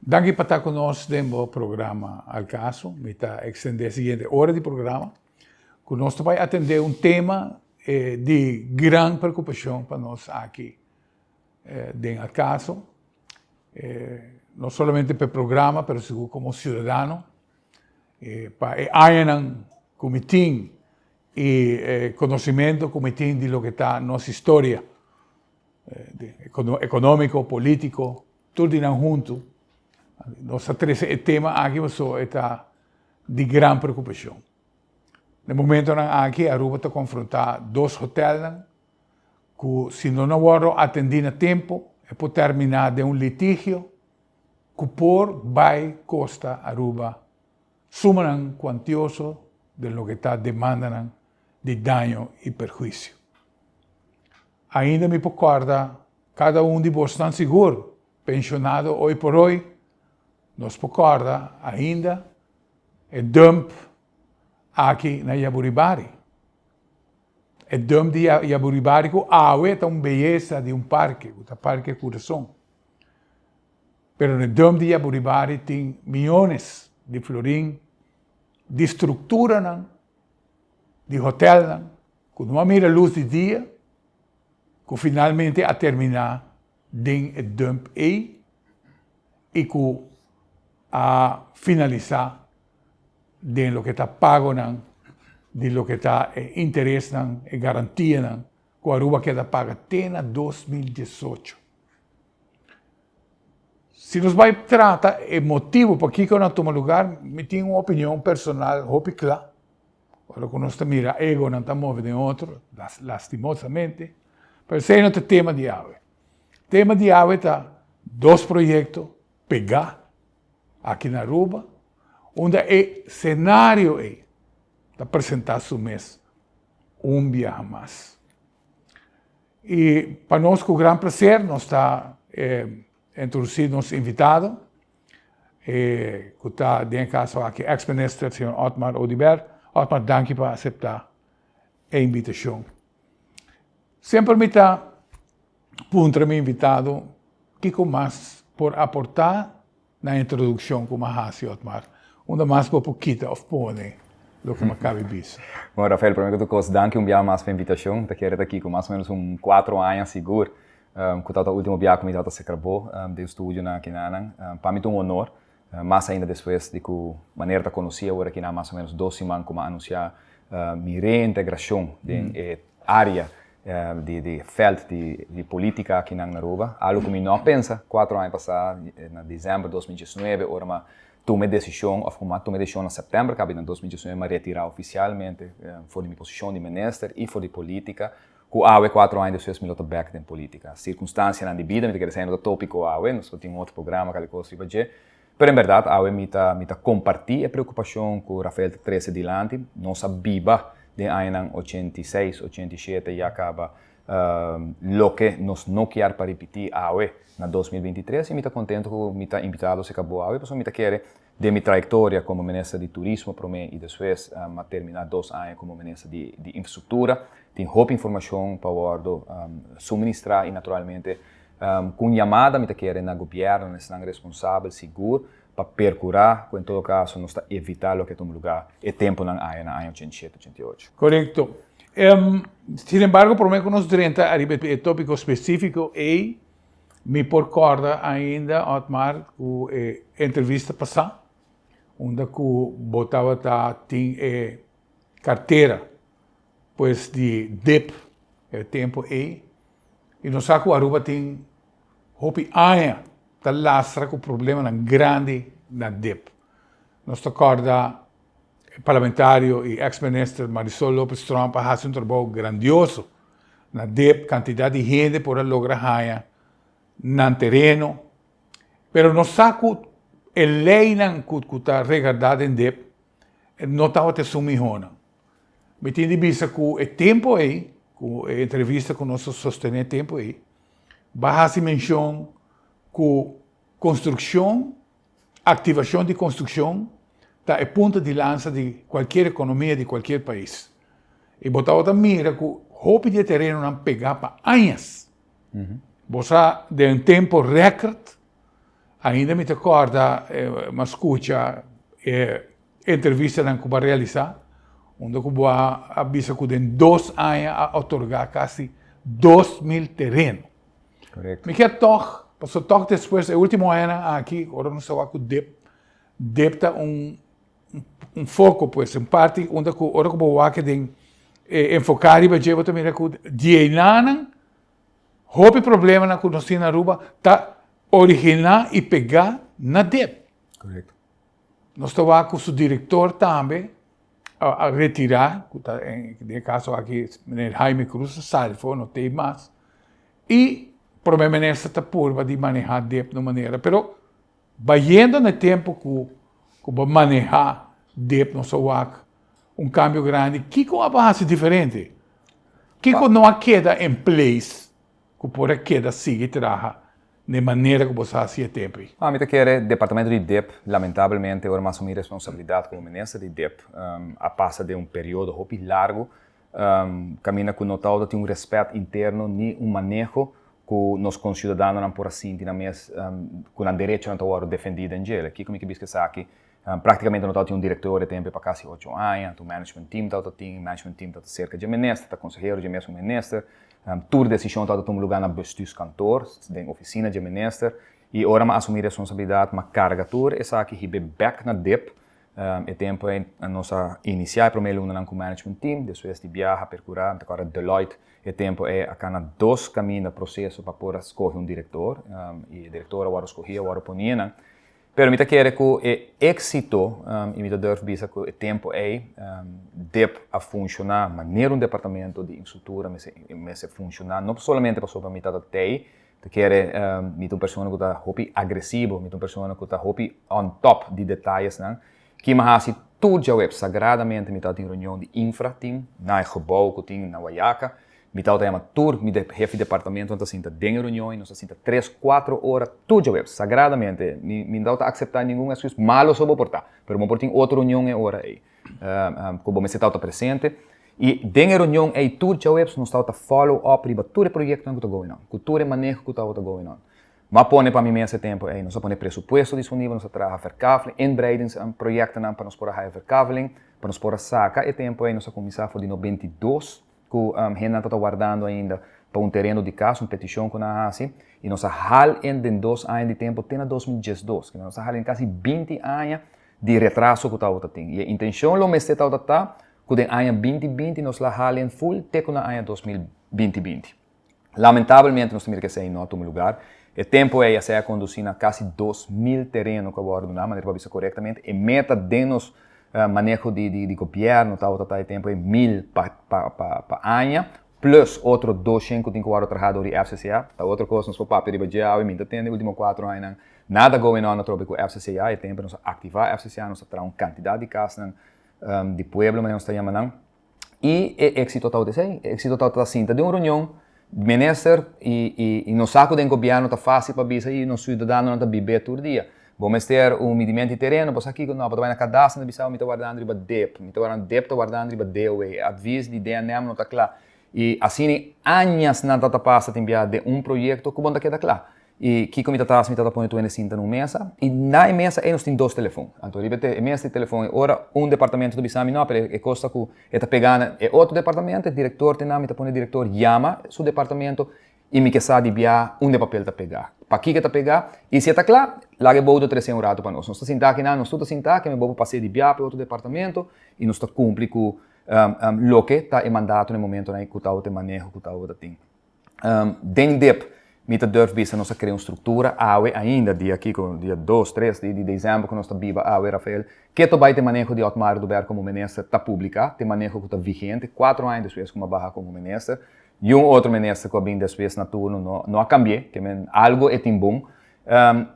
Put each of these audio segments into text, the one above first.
Danki pa ta ku nos den bo programa Al Caso. Mi ta ekstendé e siguiente ora di programa ku nos ta bai atendé un tema di gran preokupashon pa nos aki den Al Caso, no solamente pa e programa pero sigur komo siudadano, pa e añanan ku mi tin i e konosementu ku mi tin di loke ta nos historia ekonómiko, polítiko. Tur di nan huntu nos ta trese e tema aki pasobra e ta di gran preokupashon. Na e momentonan aki Aruba ta konfrontá dos hotelnan ku si no nan wòrdu atendí na tempu e por terminá den un litigio ku por bai kosta Aruba sumanan kuantioso den loke ta demandanan di daño i perhuisio. Ainda mi por kòrda Kada un di bosnan sigur, penshonado hoy por hoy, nos por kòrda ainda e dump aki na Yaburibari. E dump di Yaburibari ku awe ta un beyesa di un parke, ku ta Parke Kurason. Pero na e dump di Yaburibari tin miyones di florin di strukturanan, di hotelnan ku no a mira lus di dia, ku finalmente a terminá den e dump ei i ku a finalisá den loke ta pagonan di loke ta e interesnan, e garantianan ku Aruba keda paga te na 2018. Si nos bai trata e motibu pakiko nan a tuma lugar, mi tin un opinion personal hopi kla. Ora ku nos ta mira egonan ta move den otro, lastimosamente, pero esei no ta tema di awe. Tema di awe ta dos proyekto pegá aki na Aruba, unda e senario ei ta presentá su mes un biaha mas. I pa nos ku gran plaser nos ta introdusí nos invitado. E ku ta den e kaso aki ex minister señor Otmar Oduber. Otmar danki pa asepta e invitashon. Semper mi ta puntra mi invitado kiko mas por aporta na e introdukshon ku mi a hasi Otmar. Unda mas bo por kita of pone loke mi a kabi bisa? Bon Rafael, prome ku tur kos danki un biaha mas pa e invitashon. Mi ta kere ta aki ku mas o menos un kuatro aña sigur. Ku tabata ultimo biaha ku mi tabata serka bo den studionan akinanan. Pa mi ta un honor, mas ainda despues di ku manera ta konosí awor akinan mas o menos dos siman ku mi a anunsiá mi reintegrashon den e área di di vèlt di di polítika akinan na Aruba. Algu ku mi no a pensa kuatro aña pasá na desèmber 2019 ora mi a tuma e desishon òf ku mi a tuma e desishon na sèptèmber kabi na 2019 mi a retirá ofisialmente for di mi posishon di minister i for di polítika. Ku awe kuatro aña despues mi lo ta bèk den polítika. Sirkunstansianan di bida, mi ta kere esei no ta tópiko awe, nos por tin un otro programa kal kos riba dje. Pero en bèrdat awe mi ta mi ta kompartí e preokupashon ku Rafael ta trese dilanti. Nos a biba den añanan 86, 87 ya kaba loke nos no kier pa ripití awe na 2023 i mi ta kontentu ku mi ta invitado serka bo awe pasobra mi ta kere Den mi trayektoria komo minister di Turismo promé i despues m'a terminá dos aña komo minister di di Infrastruktura, tin hopi informashon pa wòrdu suministrá i naturalmente ku un yamada mi ta kere na gobièrnu, na esnan responsabel sigur pa perkurá ku en todo kaso nos ta evitá loke a tuma lugá e tempunan aya na aña 87, 88. Korekto. Sin embargo promé ku nos drenta ariba e tópiko spesífiko ei, Mi por kòrda ainda, Otmar, ku e entrevista pasá, unda ku bo tabata tin e kartera pues di dip e tempu ei, i nos sa ku Aruba tin hopi aña ta lastra ku problemanan grandi na dip. Nos ta kòrda e parlamentario i ex minister Marisol Lopez Tromp a hasi un trabou grandioso na dip, kantidat di hende por a logra haña nan tereno, pero nos sa ku e leinan ku ku ta regardá den dip no tabata esun mihónan. Mi tin di bisa ku e tempu ei, ku e entrevista ku nos a sostené e tempu ei, bo a hasi menshon ku konstrukshon Aktivashon di konstrukshon ta e punta di lansa di kualkier ekonomia di kualkier pais. I bo tabata mira ku hopi di e terenonan pegá pa añas. Bo sa den un tempu rèkert Ainda mi ta kòrda mi a skucha e entrevistanan ku bo a realisá, unda ku bo a bisa ku den dos aña a otorgá kasi 2000 tereno. Korekto. Mi kier tòg, pasobra tòg despues e último añanan aki, ora nos ta wak ku dip, dip ta un un foko pues, un parti unda ku ora ku bo wak den enfoká riba dje bo ta mira ku dienanan Hopi problemanan ku nos tin na Aruba ta originá i pegá na dip. Korekto. Nos ta wak ku su direktor tambe a retirá, ku ta den e kaso aki meneer Jaime Cruz a sali for, no t'ei mas. I prome minister ta purba di manehá dip na un manera, pero bayendo na e tempu ku ku bo manehá dip nos a wak un kambio grandi. Kiko a bo hasi diferente? Kiko no a keda en place ku por a keda sigui traha na e manera ku bo sa hasi e tempu ei? Mi ta kere departamento di dip lamentablemente ora mi asumi responsabilidat komo minister di dip a pasa den un periodo hopi largu kaminda ku no tabata tin un respet interno ni un maneho ku nos konsiudadanonan por a sinti nan mes ku nan derechonan ta wòrdu defendí den djele. Kiko mi ke bisa ku esaki? Práktikamente no tabatin un direktor e tempu pa kasi ocho aña, un management team tabata tin, management team tabata serka dje minister, ta konsehero dje mesun minister. Tur desishon tabata tuma lugá na bestuurskantoor, den ofisina dje minister. I ora mi a asumí responsabilidat, mi a karga tur esaki hib'é bèk na dip. E tempu ei nos a inisiá e promé lunanan ku management team, despues di biaha perkurá, mi ta kòrda Deloitte e tempu ei a kana dos kaminda proseso pa por a skohe un direktor, i e direktor a wòrdu skohí, a wòrdu poní nan. Pero mi ta kere ku e éksito, i mi ta durf bisa ku e tempu ei dip a funshoná manera un departamento di infrastruktura mester funshoná, no solamente pasobra mi tabata tei, ta kere mi ta un persona ku ta hopi agresivo, mi ta un persona ku ta hopi on top di detayesnan, ki mi a hasi tur djaweps, sagradamente mi tabatin reunion di infra team na e gebou ku tin na Wayaca, Mi tabata yama tur mi hefe di departamento ta sinta den e reunion y nos ta sinta tres, cuatro ora tur djaweps, sagradamente. Mi mi no tabata acepta ningun excus, malo so bo por ta, pero bo por tin otro reunion e ora ey cu bo mester tabata presente. Y den e reunion ey tur djaweps nos tabata follow up riba tur e proyectonan cu ta going on, cu tur e maneho cu tabata going on. M'a pone pa mi mes e tempo ey, nos a pone presupuesto disponibel, nos a traha verkaveling, inbreidingsprojectonan pa nos por a haya verkaveling, pa nos por a saca e tempo ey, nos a cuminsa for di 92 ku hendenan ta ta wardando ainda pa un tereno di kas, un petishon ku nan a hasi, i nos a hal en den dos aña di tempu te na 2012, kende nos a hal en kasi 20 aña di retraso ku tabata tin. I e intenshon lo mester tabata ta ku den aña 2020 nos la hal en ful te ku na aña 2020. Lamentablemente nos ta mira ku esei no a tuma lugar. E tempu ei esei a kondusí na kasi 2000 tereno ku a wòrdu duná, manera ku a bisa korektamente. E meta den nos maneho di gobièrnu tabata ta e tempu ei 1000 pa aña, plus otro 200 ku tin ku wòrdu traha dor di FCCA. Ta otro kos nos por papia riba dje awe, mi ta tende e último kuatro añanan nada going on atrobe ku FCCA. E tempu nos a aktivá FCCA, nos a traha un kantidat di kasnan di pueblo manera nos ta yama nan. I e éxito tabata esei. E éxito tabata sinta den un reunion, minister i nos sa ku den gobièrnu ta fásil pa bisa i nos siudadanonan ta bib'é tur dia. Bo mester un midimento di tereno, bo sa kiko? No, bo ta bai na kadastro nan ta bisa bo mi ta wardando riba dip, mi ta wardando dip ta wardando riba DOW, e advis di DNM no ta kla. I asina añas nan tabata pasa tin bia den un proyekto ku bo no ta keda kla. I kiko mi ta ta hasi? Mi ta ta pone tur hende sinta na un mesa i na e mesa ei nos tin dos telefon. Anto riba e mesa di telefon ei ora un departamento ta bisa mi no pero e kos ta ku e ta pega na e otro departamento e direktor te nan mi ta pone e direktor yama su departamento i mi ke sa di bia unda e papel ta pega. Pakiko e ta pega i si e ta kla laga e bouto trese un ratu pa nos. Nos ta sinta aki nan nos tur ta sinta aki mi bo por pas'é di bia pa e otro departamento i nos ta kumpli ku loke ta e mandato na e momentonan ei ku tabata e maneho ku tabata tin. Den dip mi ta durf bisa nos a krea un struktura awe ainda dia kiko dia dos tres di di desèmber ku nos ta biba awe Rafael ke ta bai te maneho di Otmar Oduber komo minister ta publiká te maneho ku ta vigente kuatro aña despues ku mi a baha komo minister niun otro minister ku a bin despues na turno no no a kambi'é ke men algo e tin bon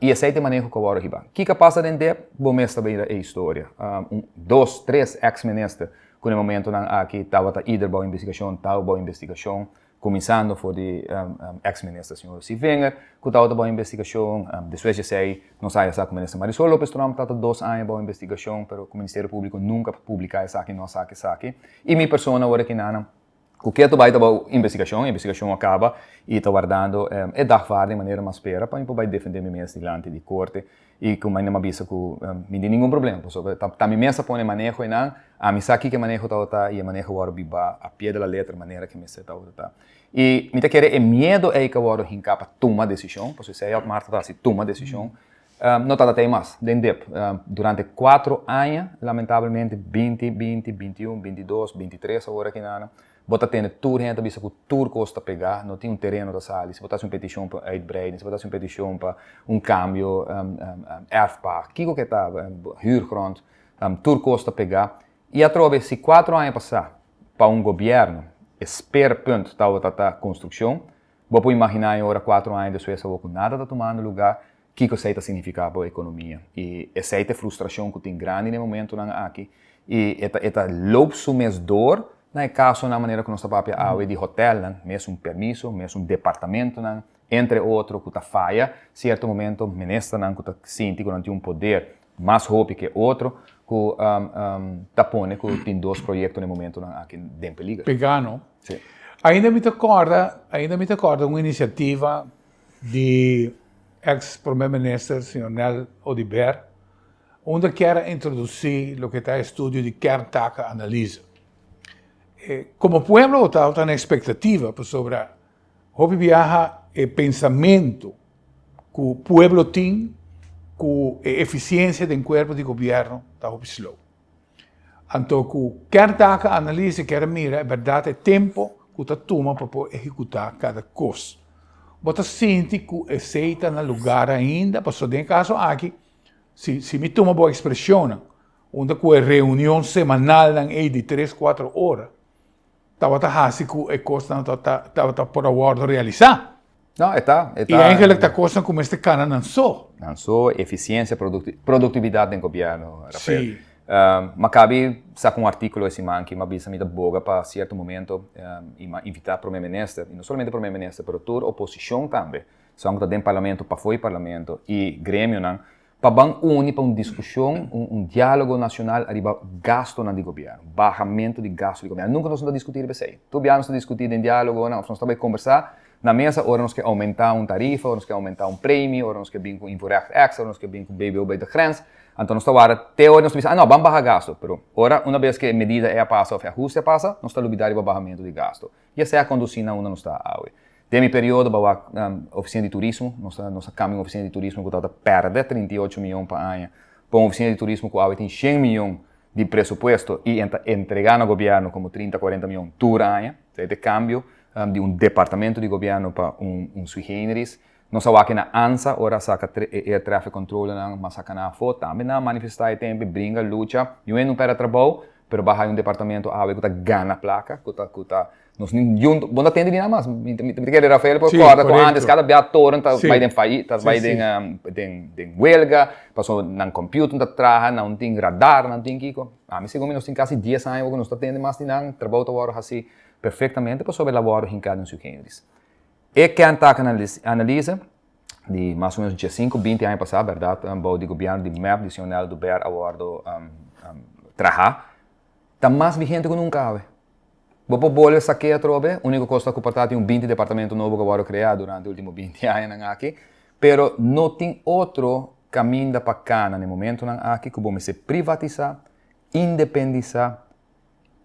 i esei te maneho ku a wòrdu hiba kiko a pasa den dip bo mes ta bira e historia un dos tres eks minister ku na e momentonan aki tabata ider bou investigashon ta bou investigashon Kuminsando for di eks minister señor Sievinger ku tabata bou investigashon. Despues di esei nos a haya sa ku minister Marisol Lopez Tromp tabata dos aña bou investigashon pero ku Ministerio Públiko nunka a publiká esaki, no a saka esaki. I mi persona ora ki nan. Ku ketu bai ta bou investigashon, investigashon a kaba i ta wardando e dagvaarding manera mi a spera pa mi por bai defende mi mes dilanti di korte i ku mi a bisa ku mi tin ningun problema pasobra ta mi mes a pone e maneho einan, ami sa kiko e maneho tabata i e maneho wòrdu bibá a pie de la letra manera ku mester tabata ta. I mi ta kere e miedo ei ku a wòrdu hinká pa tuma desishon, pasobra esei Otmar ta hasi tuma desishon, No tabata ei mas den dip. Durante cuatro aña, lamentablemente, 20, 20, 21, 22, 23 awor aki nana, bo ta tende tur hende ta bisa cu tur cos ta pega, no tin un tereno ta sali, si bo ta haci un peticion pa uitbreiding, si bo ta haci un peticion pa un cambio, erfpacht, kico ke ta, huurgrond, tur cos ta pega. Y atrobe, si cuatro aña pasa pa un gobierno e speerpunt tabata ta construccion, Bo por imaginá e ora kuatro aña despues awor ku nada ta tumando lugá, kiko esei ta signifiká pa bo ekonomia. I esei ta e frustrashon ku tin grandi na e momentunan aki. I e ta e ta loop su mes dor na e kasonan manera ku nos ta papia awe di hotèlnan, mes un permiso, mes un departamentonan, entre otro ku ta faya sierto momento, ministernan ku ta sinti ku nan tin un poder mas hopi ke otro ku ta pone ku tin dos proyekto na e momentunan aki den peliger. Pegá no? Sí. Ainda mi ta kòrda, ainda mi ta kòrda un inisiativa di eks prome minister señor Nel Oduber unda kier a introdusí loke ta e estudio di kerntakenanalyse. Komo pueblo bo tabata na ekspektativa pasobra hopi biaha e pensamentu ku pueblo tin ku e efisiensia den kuerpo di gobièrnu ta hopi slow. Anto ku kerntaken analyse kier a mira e bèrdat e tempo ku ta tuma pa por ehekutá kada kos. Bo ta sinti ku esei ta na lugar ainda? Pasobra den e kaso aki, si si mi tuma bo ekspreshonnan, unda ku e reunion semanalnan ei di tres kuater ora, Tabata hasi ku e kosnan tabata por a wòrdu realisá. No, e ta, e ta. I eigenlijk ta kosnan ku mester kana nan so. Nan so, efisiensia, produktividat den gobièrnu, Rafael. Sí. M'a kabi saka un artíkulo e siman aki, m'a bisa mi ta boga pa sierto momento i m'a invitá Prome Minister, i no solamente Prome Minister, pero tur oposishon tambe, esnan ku ta den Parlamento, pafó di Parlamento i gremionan, Pa ban uni pa un diskushon, un dialogo nacional ariba gastonan di gobierno, bahamento di gasto di gobierno. Nunca nos no ta discuti riba esey. Tur bia nos ta discuti den dialogonan of nos ta bay combersa na mesa ora nos ke aumenta un tarifa, ora nos ke aumenta un premie, ora nos ke bin cu invoerrecht extra, ora nos ke bin cu BBO bij de grens. Anto nos ta wara te ora nos ta bisa, ah no, ban baha gasto. Pero ora una bes cu e medida ey a pasa of e ahuste a pasa, nos ta lubida riba bahamento di gasto. Y esey a conduci na unda nos ta awe. Den mi periodo ba wak oficina di turismo, nos a nos a cambia un oficina di turismo cu tabata perde 38 miyon pa aña pa un oficina di turismo cu awe tin 100 miyon di presupuesto y e ta entrega na gobierno como 30, 40 miyon tur aña. Esei ta e cambio di un departamento di gobierno pa un un sui generis. Nos a wak na ANSA ora a saca e air traffic controllernan mas saca nan afo, tambe nan a manifesta e tempo, bringa, lucha, niun hende no perde trabou, pero ba haya un departamento awe cu ta gana placa, cu ta cu ta Nos ni junto, bo no tende di nada mas. Mi ta kere Rafael por corda cu antes cada bia toren ta bay den fayi, ta bay den den den huelga, pasobra nan computer no ta traha, nan no tin radar, nan no tin kiko. Ami segun mi nos tin casi dies aña cu nos ta tende mas di nan, trabou ta worde haci perfectamente pasobra el a worde hinca den su generis. E kerntakenanalyse di mas o menos diesinco, binti aña pasa, berdad, bou di gobierno di mep, di señor Nel Oduber a worde traha, ta mas vigente cu nunca awe. Bo por bolbe sak'é atrobe, úniko kos ta ku por ta tin un 20 departamento nobo ku a wòrdu kreá durante último 20 añanan aki, pero no tin otro kaminda pa kana na e momentunan aki ku bo mester privatisá, independisá,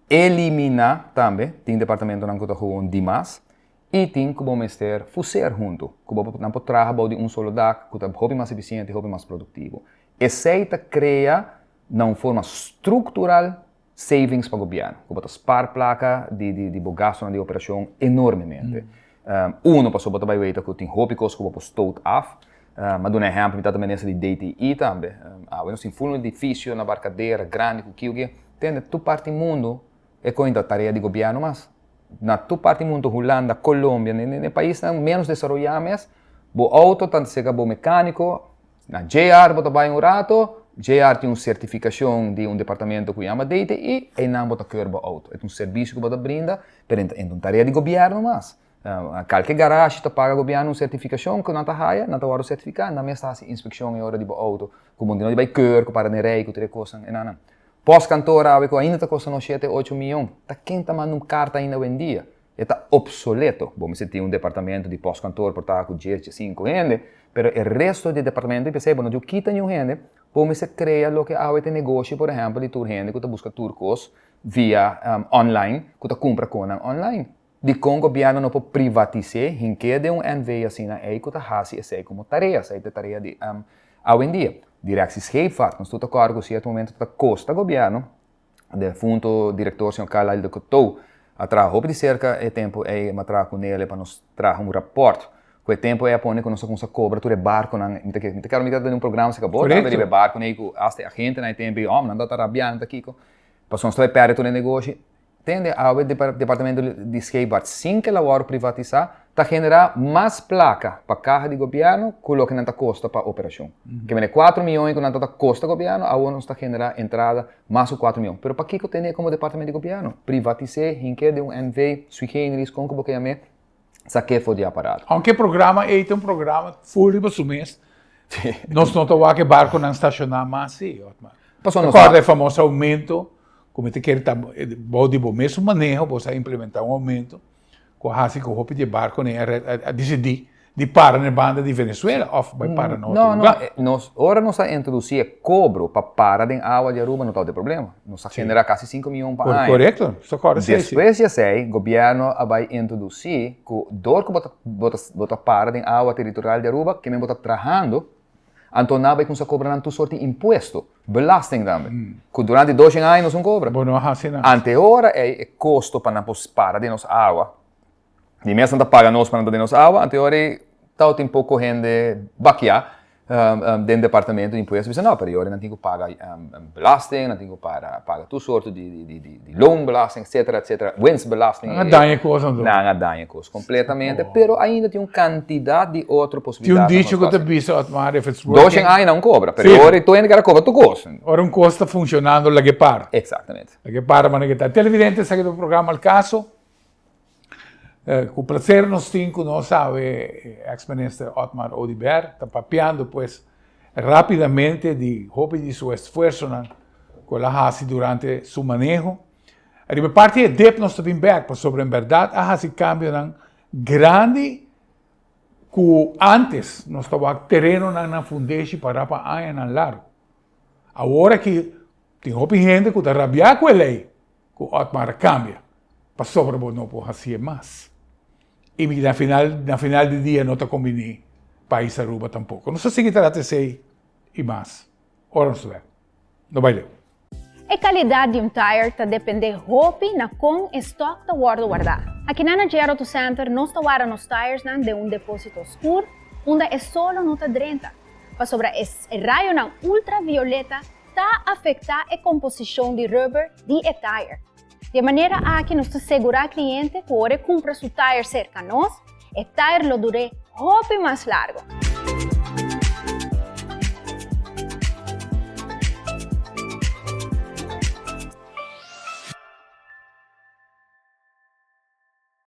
eliminá tambe, tin departamentonan ku ta gewoon dimas, i tin ku bo mester fuseer huntu, ku bo nan por traha bou di un solo dak ku ta hopi mas efisiente, hopi mas produktivo. Esei ta krea na un forma struktural Savings pa gobièrnu, ku bo ta spar plaka di di bo gastunan di operashon enormemente. Uno, pasobra bo ta bai weta ku tin hopi kos ku bo por stoot af. Mi a duna ehèmpel, mi tata minister di DTI tambe. Awe nos tin ful un edifisio na Barcadera grandi ku kiu ki. Tende, tur parti mundu e koin ta tarea di gobièrnu mas. Na tur parti mundu, Hulanda, Colombia, ne paisnan ménos desaroyá mes, bo outo ta seka bo mekániko, Na JR bo ta bai un rato, JR tin un sertifikashon di un departamento ku yama DTI, einan bo ta keur bo outo. E ta un servisio ku bo ta brinda, pero e ta un tarea di gobièrnu mas. Kalke garashi ta paga gobièrnu un sertifikashon ku nan ta haya, nan ta wòrdu sertifiká, nan mes ta hasi inspekshon e ora di bo outo, ku bo no di bai keur, ku para den rei, ku tur e kosnan enanan. Postkantoor awe ku ainda ta kosta nos shete ocho miyon, ta ken ta manda un karta ainda awendia? E ta obsoleto. Bo mester tin un departamento di postkantoor por ta ku djes, diesinku hende, pero e resto di e departamento di p'esei bo no diu kita niun hende, bo mester krea loke awe ta e negoshi por ehèmpel di tur hende ku ta buska tur kos via online, ku ta kumpra konan online. Dikon gobièrnu no por privatis'é, hink'é den un NV asina ei ku ta hasi esei komo tarea? Esei ta e tarea di awendia. Directie Scheepvaart, nos tur ta kòrda ku sierto momento ta kosta gobièrnu, defunto direktor señor Carlyle de Coteau a traha hopi di serka e tempu ei, mi a traha ku Nele pa nos traha un rapòrt ku e tempu ei a pone ku nos a kuminsá kobra tur e barkunan, mi ta mi ta kere mi ta den un programa si kabo tambe riba e barkunan ei ku asta e agentenan e tempu ei, òm nan ta rabiá nan ta kiko, pasobra nos ta bai pèrdè tur e negoshi. Tende, awe Departamento di Scheepvaart sin ke la wòrdu privatisá ta generá mas plaka pa kaha di gobièrnu ku loke nan ta kosta pa operashon. Ke mene kuatro mion ku nan ta ta kosta gobièrnu, awor nos ta generá entrada mas ku kuatro mion. Pero pakiko tende komo departamento di gobièrnu? Privatis'é, hink'é den un NV, sui generis, kon ku bo ke yam'é, sak'é for di aparato. Aunke e programa ei ta un programa full riba su mes, nos no ta wak e barkonan stashoná mas sí, Otmar. Pasobra nos. Kòrda e famoso oumento Ku mi ta kere ta bou di bo mesun maneho bo sa implementá un oumento ku a hasi ku hopi di e barkonan a disidí di para na e banda di Venezuela òf bai para na otro lugá. No, no, nos ora nos a introdusí e kobro pa para den awa di Aruba no tabata e problema. Nos a generá kasi sinku mion pa aña. Korekto, nos ta kòrda esei si. Despues di esei gobièrnu a bai introdusí ku dor ku bo ta bo ta para den awa teritorial di Aruba ke men bo ta trahando Anto nan bai kumsa kobra nan tur sort di impuesto, belasting tambe, ku durante doshen aña nos un kobra. Bo no a hasi nan. Ante ora ei e kosto pa nan por spara den nos awa, di mes nan ta paga nos pa nan ta den nos awa, ante ora ei tabatin poko hende bakiá den departamento di impuesto bisa no, pero e ora nan tin ku paga belasting, nan tin ku paga tur sorto di loonbelasting, etcetera, etcetera, winstbelasting. Nan a daña e kos anto. Nan a daña e kos kompletamente, pero ainda tin un kantidat di otro posibilidat. Tin un dicho ku ta bisa, Otmar, if it's working. Doshen aña nan kobra, pero e ora tur hende kere kobra tur kos. Ora un kos ta funshonando, lag'e para. Eksaktamente. Lag'e para manera ke ta. Televidente, esaki ta un programa Al Caso. Ku plaser nos tin ku nos awe ex minister Otmar Oduber ta papiando pues rapidamente di hopi di su esfuersonan ku el a hasi durante su maneho. Riba e parti e dip nos ta bin bek pasobra en bèrdat a hasi kambionan grandi ku antes nos ta wak terenonan na fundeshi para pa añanan largu. Awor aki tin hopi hende ku ta rabiá ku e lei ku Otmar a kambia pasobra bo no por hasié mas. I mi na final na final di dia no ta kombiní pais Aruba tampoko. Nos ta sigui trata esei i mas ora nos ta bek. No bai leu. E kalidat di un tire ta dependé hopi na kon e stòk ta wòrdu wardá. Akinan na JR Auto Center nos ta warda nos tiresnan den un depósito skur unda e solo no ta drenta, pasobra e rayonan ultravioleta ta afektá e komposishon di rubber di e tire. Di e manera aki nos ta segurá kliente ku ora e kumpra su tire serka nos, e tire lo dur'é hopi mas largu.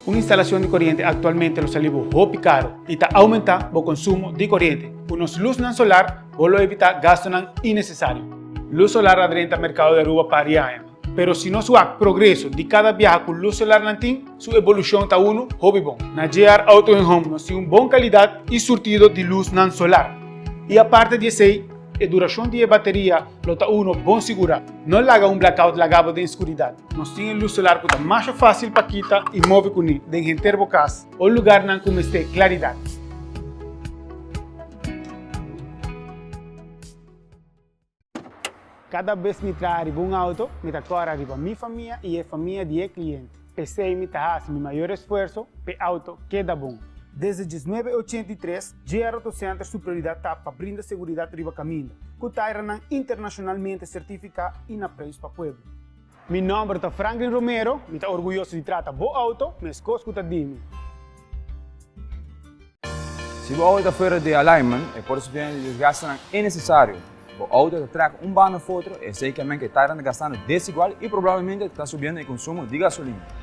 Un instalacion di coriente actualmente lo sali bo hopi caro y ta aumenta bo consumo di coriente. Cu nos luznan solar bo lo evita gastonan innecesario. Luz solar a drenta mercado di Aruba par di aña, pero si nos wak progreso di cada biaha cu luz solar nan tin, su evolucion ta uno hopi bon. Na JR Auto and Home nos tin un bon calidad y surtido di luznan solar. Y aparte di esey, e duracion di e bateria lo ta uno bon sigura. No laga un blackout laga bo den scuridad. Nos tin e luz solar cu ta masha facil pa kita y move cune den henter bo cas o lugarnan cu mester claridad. Cada bes mi traha riba un auto, mi ta cora riba mi famia y e famia di e cliente. P'esey mi ta haci mi mayor esfuerso p'e auto keda bon. Desde diesnuebe ochenta i tres, JR Auto Center su prioridad ta pa brinda seguridad riba caminda, cu tairanan internacionalmente certifica y na prijs pa pueblo. Mi nomber ta Franklin Romero, mi ta orguyoso di trata bo auto meskos ku ta di mi. Si bo auto ta fuera di alignment, e por sufriendo di desgastenan innesesario. Bo auto ta trek un banda of otro, esei ke men ku e tairan ta gastando desigual i probablemente ta subiendo e konsumo di gasolina.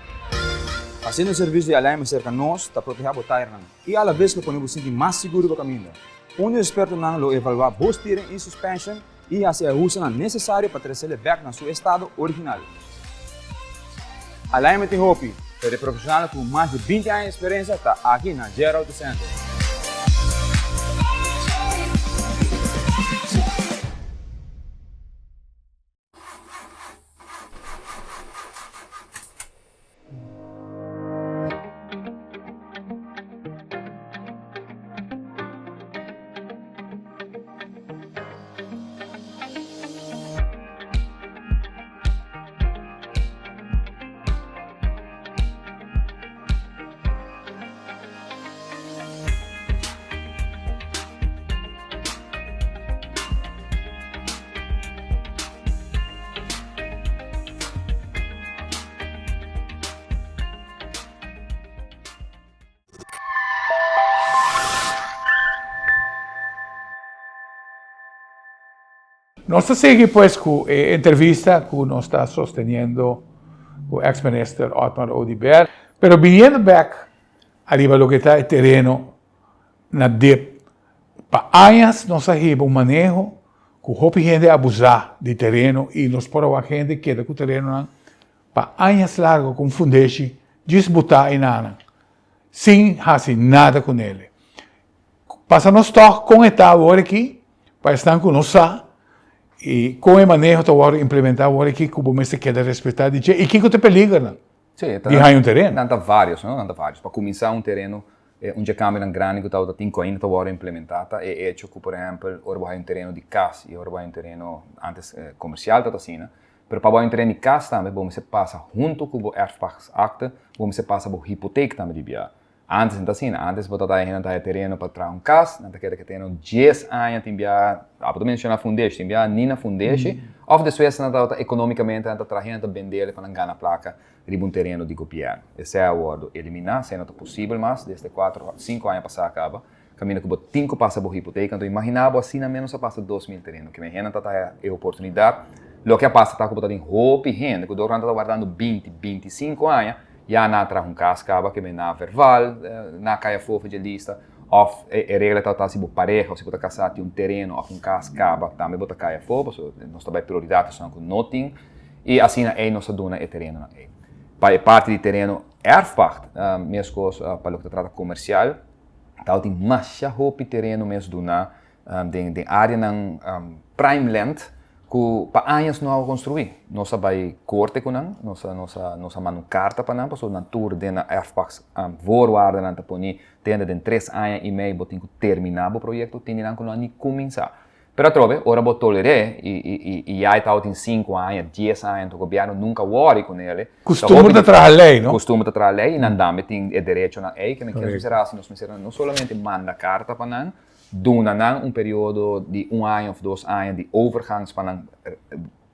Hasiendo servisio di alignment serka nos ta protehá bo tairnan i alabes lo pone bo sinti mas sigur riba kaminda. Un di e ekspertonan lo evaluá bo steering i suspension. i hasi e ahustenan nesesario pa tresele bèk na su estado original. Alignment tin hopi, pero e profesionalnan ku mas di 20 aña di eksperensia ta aki na JR Auto Center. Nos ta sigui pues cu e entrevista cu nos ta sosteniendo cu ex minister Otmar Oduber. Pero biniendo bek ariba loke ta e tereno na dip, pa añas nos a hiba un maneho cu hopi hende a abusa di tereno y nos por a wak hende keda cu terenonan pa añas largo cu un fundeshi djis buta enanan sin haci nada cu nele. Pasa nos tòg kon e ta awor aki, pa esnan ku no sa, i kon e maneho ta wòrdu implementá awor aki ku bo mester keda respetá di dje i kiko ta e peligernan di haña un tereno. Nan ta vários, no? Nan ta vários. Pa kuminsá un tereno, un dje kambionan grandi ku tabata tin ku ainda ta wòrdu implementá ta e echo ku, por ehèmpel, ora bo haña un tereno di kas i ora bo haña un tereno antes komersial tabata asina, pero pa bo haña un tereno di kas tambe bo mester pasa huntu ku bo erfpachtsakte, bo mester pasa bo hipotek tambe di bia. Antes no ta asina, antes bo ta ta hende ta haya tereno pa traha un kas, nan ta keda ku e tereno dies aña tin bia, abo ta menshona fundeshi, tin bia ni na fundeshi, òf despues nan tabata ekonomikamente nan ta traha hende ta bendel pa nan gana plaka riba un tereno di gobièrnu. Esei a wòrdu eliminá, esei no ta posibel mas desde kuater òf sinku aña pasá kaba, kaminda ku bo tin ku pasa bo hipoteka, anto imaginá bo asina ménos a pasa 2000 tereno, ke men hende ta ta haya e oportunidat, loke a pasa ta ku bo ta tin hopi hende ku dor nan ta wardando 20, 25 aña, Ya nan a traha un kas kaba ke men na verval, nan a kai afó for dje lista, òf e regla ta ta si bo pareha òf si bo ta kasá tin un tereno òf un kas kaba tambe bo ta kai afó pasobra nos ta bai prioridat esnan ku no tin i asina ei nos ta duna e terenonan ei. Pa e parti di tereno erfpacht meskos pa loke ta trata komersial tabatin masha hopi tereno mes duná Den den áreanan prime land ku pa añas no a konstruí. Nos a bai korte ku nan, nos a nos a nos a manda un karta pa nan pasobra nan tur den nan erfpacht voorwaardennan ta poni tende den tres aña i mei bo tin ku terminá bo proyekto, tin di nan ku no a ni kuminsá. Pero atrobe ora bo toler'é i i i ya e tabatin sinku aña, dies aña anto gobièrnu nunka wòri ku nele. Kustumber ta traha lei, no? Kustumber ta traha lei i nan tambe tin e derechonan ei ke men kier mester hasi, nos mester no solamente manda karta pa nan, Duna nan un periodo di un aña of dos aña di overgangs pa nan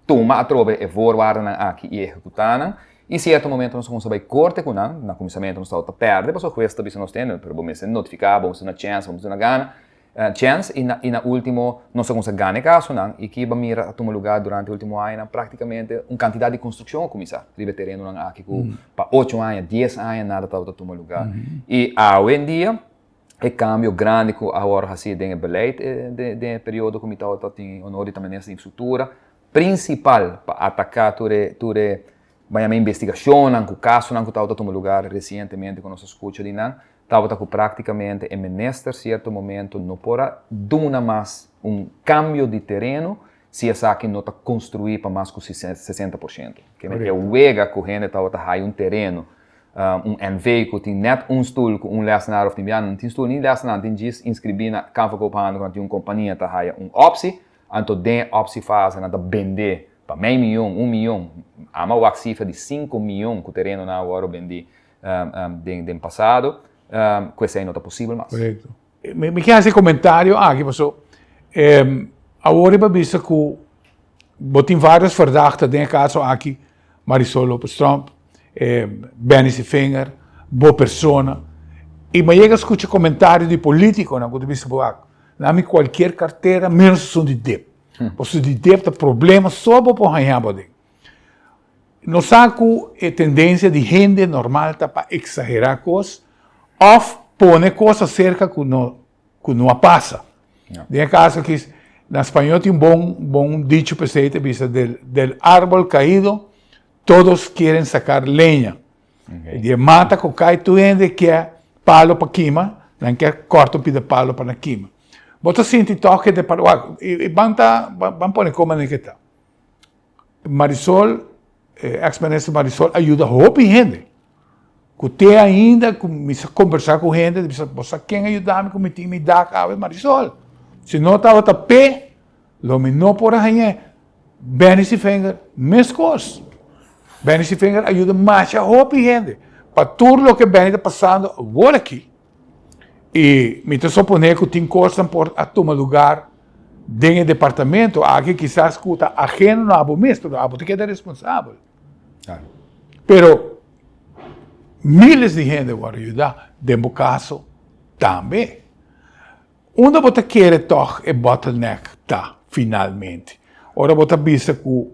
tuma atrobe e voorwaardennan aki i ehekutá nan. I sierto momento nos a kuminsá bai korte ku nan. Na kuminsamentu nos tabata pèrdè pasobra hues ta bisa nos tende, pero bo mester notifiká, bo mester duna chèns, bo mester duna gana chèns. I na i na último nos a kuminsá gana e kasonan i kiba mira a tuma lugá durante e último añanan práktikamente un kantidat di konstrukshon a kuminsá riba e terenonan aki ku pa ocho aña, dies aña nada tabata tuma lugá. I awendia E cambio grandi cu a worde haci den e beleid den e periodo cu mi tabata tin honor di ta minister di infrastructura, principal pa ataca tur e tur e ban yama investigacionnan cu casonan cu tabata tuma lugar recientemente cu nos a scucha di nan, tabata cu practicamente e minister cierto momento no por a duna mas un cambio di tereno si esaki no ta construi pa mas cu 60%. Kende e wega cu hende tabata haya un tereno Un NV ku tin nèt un stul ku un lèsenaar òf tin bia no tin stul ni lèsenaar, tin djis inskribí na Kamer van Koophandel ku nan tin un kompania ta haya un opsi, anto den e opsifase nan ta bendé pa mei mion, un mion, ama wak sifra di sinku mion ku terenonan a wòrdu bendí den den pasado, ku esei no ta posibel mas. Korekto. Mi ke hasi e komentario aki paso awor riba bisa ku bo tin varios verdachte den e kaso aki, Marisol Lopez Tromp, Benny Sevinger, bo persona, i mi a yega skucha komentario di politikonan ku ta bisa bo ak, na mi kualkier kartera menos esun di dip, pasobra di dip ta problema so bo por haña bo aden. Nos sa ku e tendensia di hende normal ta pa eksagerá kos òf pone kos aserka ku no ku no a pasa. Den e kaso aki Na spañó tin un bon bon dicho p'esei ta bisa del del árbol caído todos quieren sacar leña. Di e mata ku kai tur hende ke palo pa kima, nan ke kòrta un pida palo pa nan kima. Bo ta sinti tòg ke depar wak i ban ta ban pone kon manera ke ta. Marisol, ex minister Marisol a yuda hopi hende ku te ainda ku mi sa kombersá ku hende ta bisa bo sa ken a yuda mi ku mi tin mi dak awe Marisol. Si no tabata p'e lo mi no por a hañ'é. Benny Sevinger meskos. Benny Sevinger a yuda masha hopi hende pa tur loke Benny ta pasando awor aki. I mi ta suponé ku tin kosnan por a tuma lugar den e departamento aki kisas ku ta aheno na abo mes, pero abo ta keda responsabel. Pero miles di hende wòrdu yuda, den bo kaso tambe. Unda bo ta kere tòg e bottleneck ta finalmente? Ora bo ta bisa ku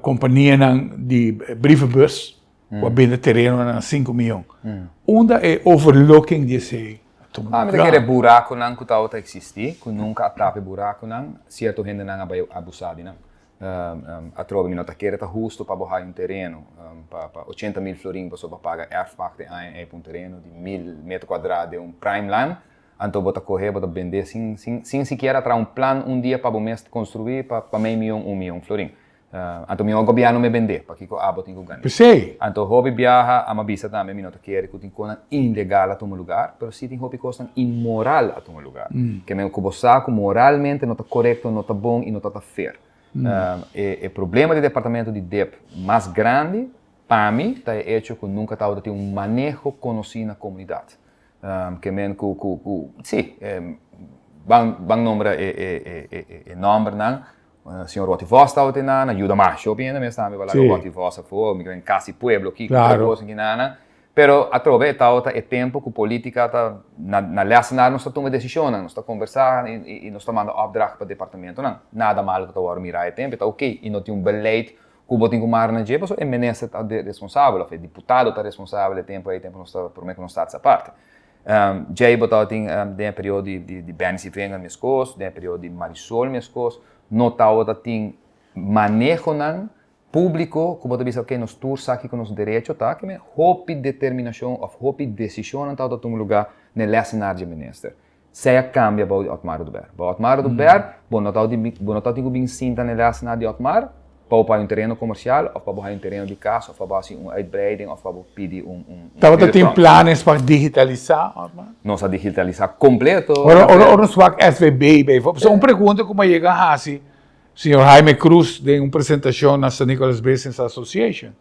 kompanianan di brievenbus ku a bende terenonan na sinku miyon, unda e overlooking di esei a tuma lugar? Mi ta kere burakunan ku tabata eksistí, ku nunka a tapa e burakunan, sierto hendenan a bai abusá di nan. Atrobe mi no ta kere ta husto pa bo haya un tereno pa pa ochenta mil florin pasobra bo paga erfpacht e aña ei pa un tereno di mil metro kuadrá den un prime land, anto bo ta kohe bo ta bende sin sin sin sikiera traha un plan un dia pa bo mes konstruí pa pa mei miyon un miyon florin. Anto mihor gobièrnu me bendé, pakiko abo tin ku gana? P'esei. Anto hopi biaha a mi bisa tambe mi no ta kere ku tin kosnan ilegal a tuma lugar, pero si tin hopi kosnan inmoral a tuma lugar. Ke men ku bo sa ku moralmente no ta korekto, no ta bon i no ta ta fair. E e problema di departamento di dip mas grandi pa mi ta e echo ku nunka tabata tin un maneho konosí na komunidat. Ke men ku ku ku si ban ban nombra e e e e nòmbernan. Señor Rotty Vos tabata den nan, a yuda masha hopi hende mes tambe pa laga Rotty Vos afó, mi creo casi pueblo kiko tur cos aki nan. Pero atrobe e tabata e tempo cu politica ta na na lessenaar nos ta tuma decisionnan, nos ta conversa y nos ta manda opdracht pa departamentonan. Nada malo cu ta worde mira e tempo, e ta ok y no tin un beleid cu bo tin cu mara na dje pasobra e minister ta responsabel of e diputado ta responsabel e tempo ey, tempo nos ta prome cu nos status aparte. Djei bo tabatin den e periodo di Benny Sivenger meskos, den e periodo di Marisol meskos, no tabata tin manehonan públiko ku bo ta bisa oke nos tur sa kiko nos derecho ta, ke men hopi determinashon òf hopi desishonnan tabata tuma lugá na e lèsenar dje minister. Esei a kambia bou di Otmar Oduber. Bou Otmar Oduber bo no tabatin bo no tabatin ku bin sinta na e lèsenar di Otmar, Pa bo paga un tereno komersial òf pa bo haña un tereno di kas òf pa bo hasi un uitbreiding òf pa bo pidi un un Tabata tin planes pa digitalisá òf no? Nos a digitalisá kompleto. Ora ora ora nos wak SVB bijvoorbeeld. Pasobra un pregunta ku mi a yega a hasi señor Jaime Cruz den un presentashon na San Nicolas Business Association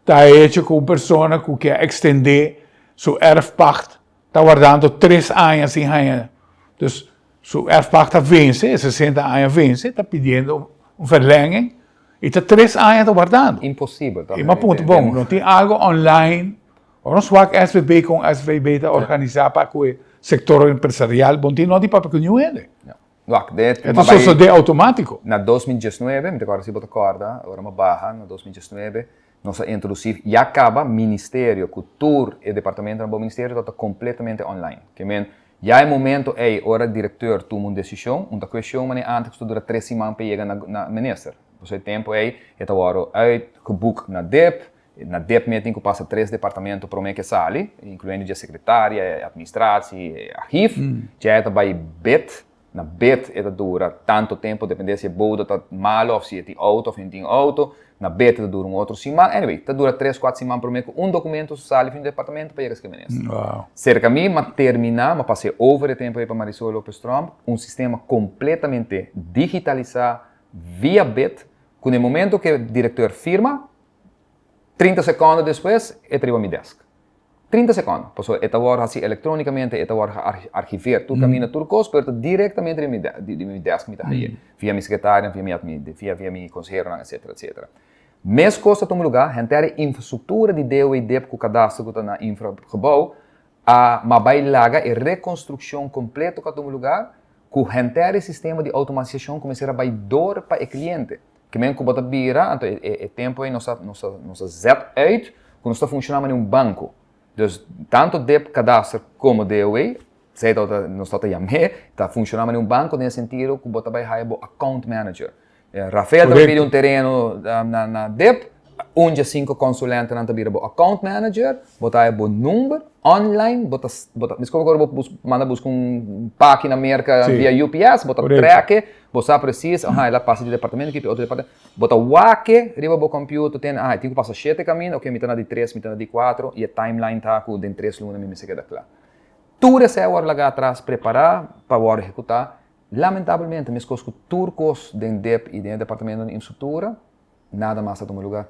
ta e hecho ku un persona ku ke a ekstendé su erfpacht ta wardando tres aña sin haña. Dus Su erfpacht a vence, e sesenta aña vence, ta pidiendo un verlenging y ta tres aña ta wardando. Imposibel ta. Y mi a puntra, bon, no tin algo online? Ora nos wak SVB con SVB ta organisa pa cu e sector empresarial, bon tin no di papia cu niun hende. No. Wak, de, E ta sosode automatico. Na 2019, mi ta corda si bo ta corda, ora mi a baha na 2019, nos a introduci, ya caba ministerio cu tur e departamentonan bo ministerio ta completamente online. Ke men, Ya e momento ei ora directeur tuma un decision, un ta cuestion manera antes cu ta dura tres siman pa e yega na na minister. Pasobra e tempo ei e ta worde uitgeboek na dip, na dip mi a tin cu pasa tres departamento prome cu e sali, incluyendo dje secretaria, e administratie, e archief. Dje e ta bay bid, na bid e ta dura tanto tempo depende si e bode ta malo of si e tin auto of e no tin auto. Na beta ta dura un otro siman. Anyway, ta dura tres, kuater siman promé ku un dokumento sali fin di departamento pa yega ske minister. Wow. Serka mi, m'a terminá, m'a pas'é over e tempu ei pa Marisol Lopez Tromp, un sistema kompletamente digitalisá via bit, ku na e momento ku e direkteur firma, 30 sekònde despues e ta riba mi desk. 30 sekondo, pasobra e ta wòrdu hasi elektrónikamente, e ta wòrdu archiveer tur kaminda, tur kos, pero ta direktamente riba mi di mi desk mi ta haye, via mi sekretarionan, via mi admi, via via mi konseheronan, etsetera, etsetera. Mes kos ta tuma lugá, henter e infrastruktura di DOW dip ku kadastro ku ta na infra gebou a ma bai laga e rekonstrukshon kompleto ku a tuma lugá, ku henter e sistema di outomatisashon ku mester a bai dor pa e kliente. Ke men ku bo ta bira, anto e e tempu ei nos a nos a nos a zet uit ku nos ta funshoná manera un banko. Dus tantu dip, kadaster komo DOW Esei ta nos ta yam'é, ta funshoná manera un banko den e sentido ku bo ta bai haya bo account manager. Rafael ta bai pidi un tereno na dip, un dje sinku konsulentenan ta bira bo account manager, bo ta haya bo number online, bo ta bo ta miskos ora bo manda buska un paki na Merka via UPS, bo ta track e, bo sa presis, aha el a pasa di departamento aki pa e otro departamento, bo ta wak e riba bo computer, ten aha e tin ku pasa shete kaminda, oke mi ta na di tres, mi ta na di kuatro, i e timeline ta ku den tres luna mi mester keda kla. Tur esei a wòrdu laga atras prepará pa wòrdu ehekutá. Lamentablemente, meskos ku tur kos den dep i den e departamento di infrastruktura, nada mas a tuma lugá.